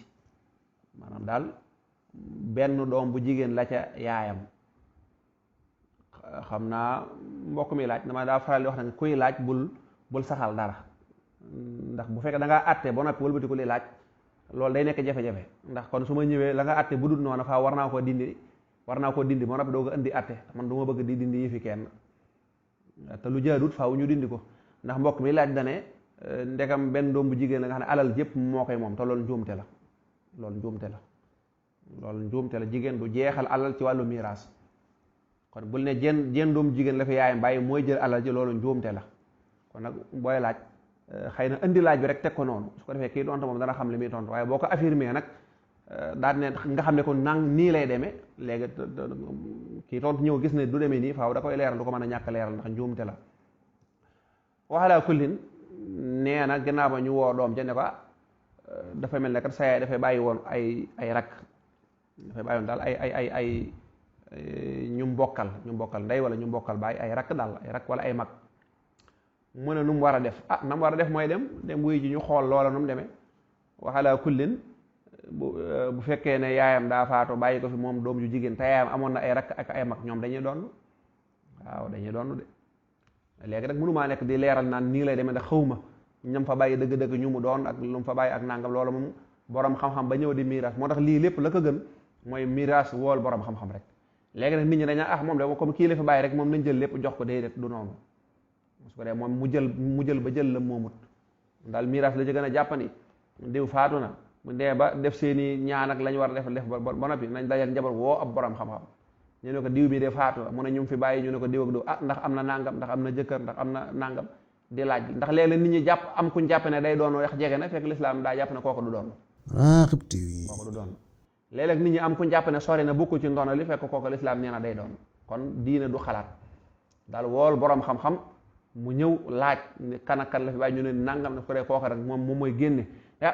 maanaam daal benn doom bu jigéen la ca yaayam. xam naa mbokk mi laaj dama daa faral di wax nag kuy laaj bul saxal dara ndax bu fekkee da ngaa àtte ba noppi wëlbati ko li laaj loolu day nekk jafe-jafe ndax kon su ma ñëwee la nga àtte bu dul noonu faa war naa koo dindi ba noppi doo ko indi àtte man du ma bëgg di dindi yi fi kenn te lu jaadut faaw ñu dindi ko ndax mbokk mi laaj dane ndekam benn doom bu jigéen la nga xam ne alal jépp moo koy moom te loolu njuumte la loolu njuumte la jigéen du jeexal alal ci wàllu miraas kon bul ne jenn doom jigéen la fi yaayam bàyyi mooy jël alal ji loolu njuumte la kon nag booy laaj xëy na indi laaj bi rek teg ko noonu su ko defee kii tontu moom dana xam li muy tontu waaye boo ko affirmé nag daal ne nga xam ne ko nang nii lay demee léegi kii tontu ñëw gis ne du demee nii faaw da koy leeral du ko mën a ñàkk leeral ndax njuumte la waxalaa kullin nee na gannaaw ba ñu woo doom ja ne ko dafa mel ne kat sa yaay dafay bàyyi woon ay rakk dafay bàyyi woon daal ay ñu mbokkal ndey wala ñu mbokkal baay ay rakk daal ay rakk wala ay mag mu ne nu mu war a def na mu war a def mooy dem wuy ji ñu xool loola nu mu demee waxalaa kullin bu fekkee ne yaayam daa faatu bàyyi ko fi moom doom ju jigéen te yaayam amoon na ay rakk ak ay mag ñoom dañuy doon waaw dañuy doon de léegi nag mënumaa nekk di leeral naan nii lay demee ndax xawma ñam fa bàyyi dëgg-dëgg ñu mu doon ak lu mu fa bàyyi ak nangam loolu moom borom xam-xam ba ñëw di miiras moo tax lii lépp la ko gën mooy miiras wool borom xam-xam rek léegi nag nit ñi dañaa moom de comme kii la fi bàyyi rek moom nañ jël lépp jox ko déedéet du noonu su ko dee moom mu jël ba jël la moomut daal miiras la ci gën a jàppani diw faatu na mu dee ba def seeni ñaan ak la ñu war a def ba noppi nañ dajal njaboot woo ab borom xam-xam ñu ne ko diw bi de faatu la mu ne ñu fi bàyyi ñu ne ko diw ak diw ndax am na nangam ndax am na jëkkër ndax am na nangam di laaj ndax léeg-léeg nit ñi jàpp am kuñ jàpp ne day doon wax jege na fekk lislaam daa jàpp ne kooku du doon léeg-léeg nit ñi am kuñ jàpp ne sori na bokku ci ndono li fekk kooku lislaam nee na day doon kon diine du xalaat daal wool borom xam-xam mu ñëw laaj kan ak kan la fi bàyyi ñu ne nangam na ko dee kooka rek moom mooy génne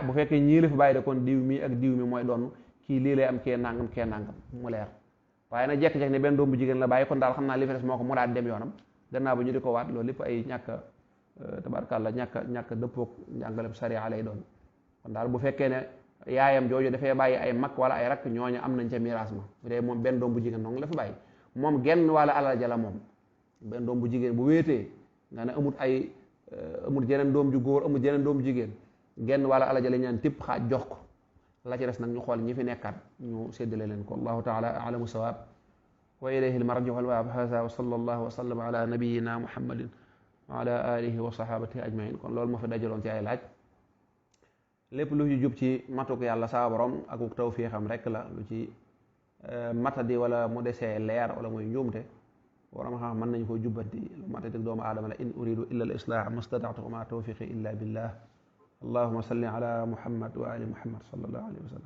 bu fekkee ñii la fi bàyyi de kon diw mi ak diw mi mooy doon kii lii lay am kee nangam mu leer waaye nag jekk-jekk ne benn doom bu jigéen la bàyyi kon daal xam naa li fi des moo ko mu daal dem yoonam gannaaw ba ñu di ko waat loolu lépp ay ñàkk tabarkàlla ñàkk dëppoog njàngalem sariya lay doon kon daal bu fekkee ne yaayam jooju dafay bàyyi ay mag wala ay rakk ñooñu am nañ ca miraas ma bu dee moom benn doom bu jigéen noonu la fi bàyyi moom genn wala alal ja la moom benn doom bu jigéen bu wéetee nga ne amul jeneen doom ju góor amul jeneen doom jigéen genn wala alal ja la ñaan tipp xaaj jox ko la ci des nag ñu xool ñi fi nekkaat ñu séddale leen ko allahu taala alamu sawaab wa ilayhi almarji'u wal ma'aab haza wa sallallahu wa sallam ala nabiyyina muhammadin wa ala alihi wa sahabatihi ajmain kon loolu moo fi dajaloon ci ay laaj lépp lu ci jub ci matuk yàlla saa borom ak tawfiixam rek la lu ci matadi wala mu desee leer wala muy njuumte borom xam mën nañ koo jubbanti lu matadi doomu aadama la in uridu illa al islah mastata'tu wa ma tawfiqi illa billah allahumma salli ala muhammad wa ali muhammad sallallahu alayhi wa sallam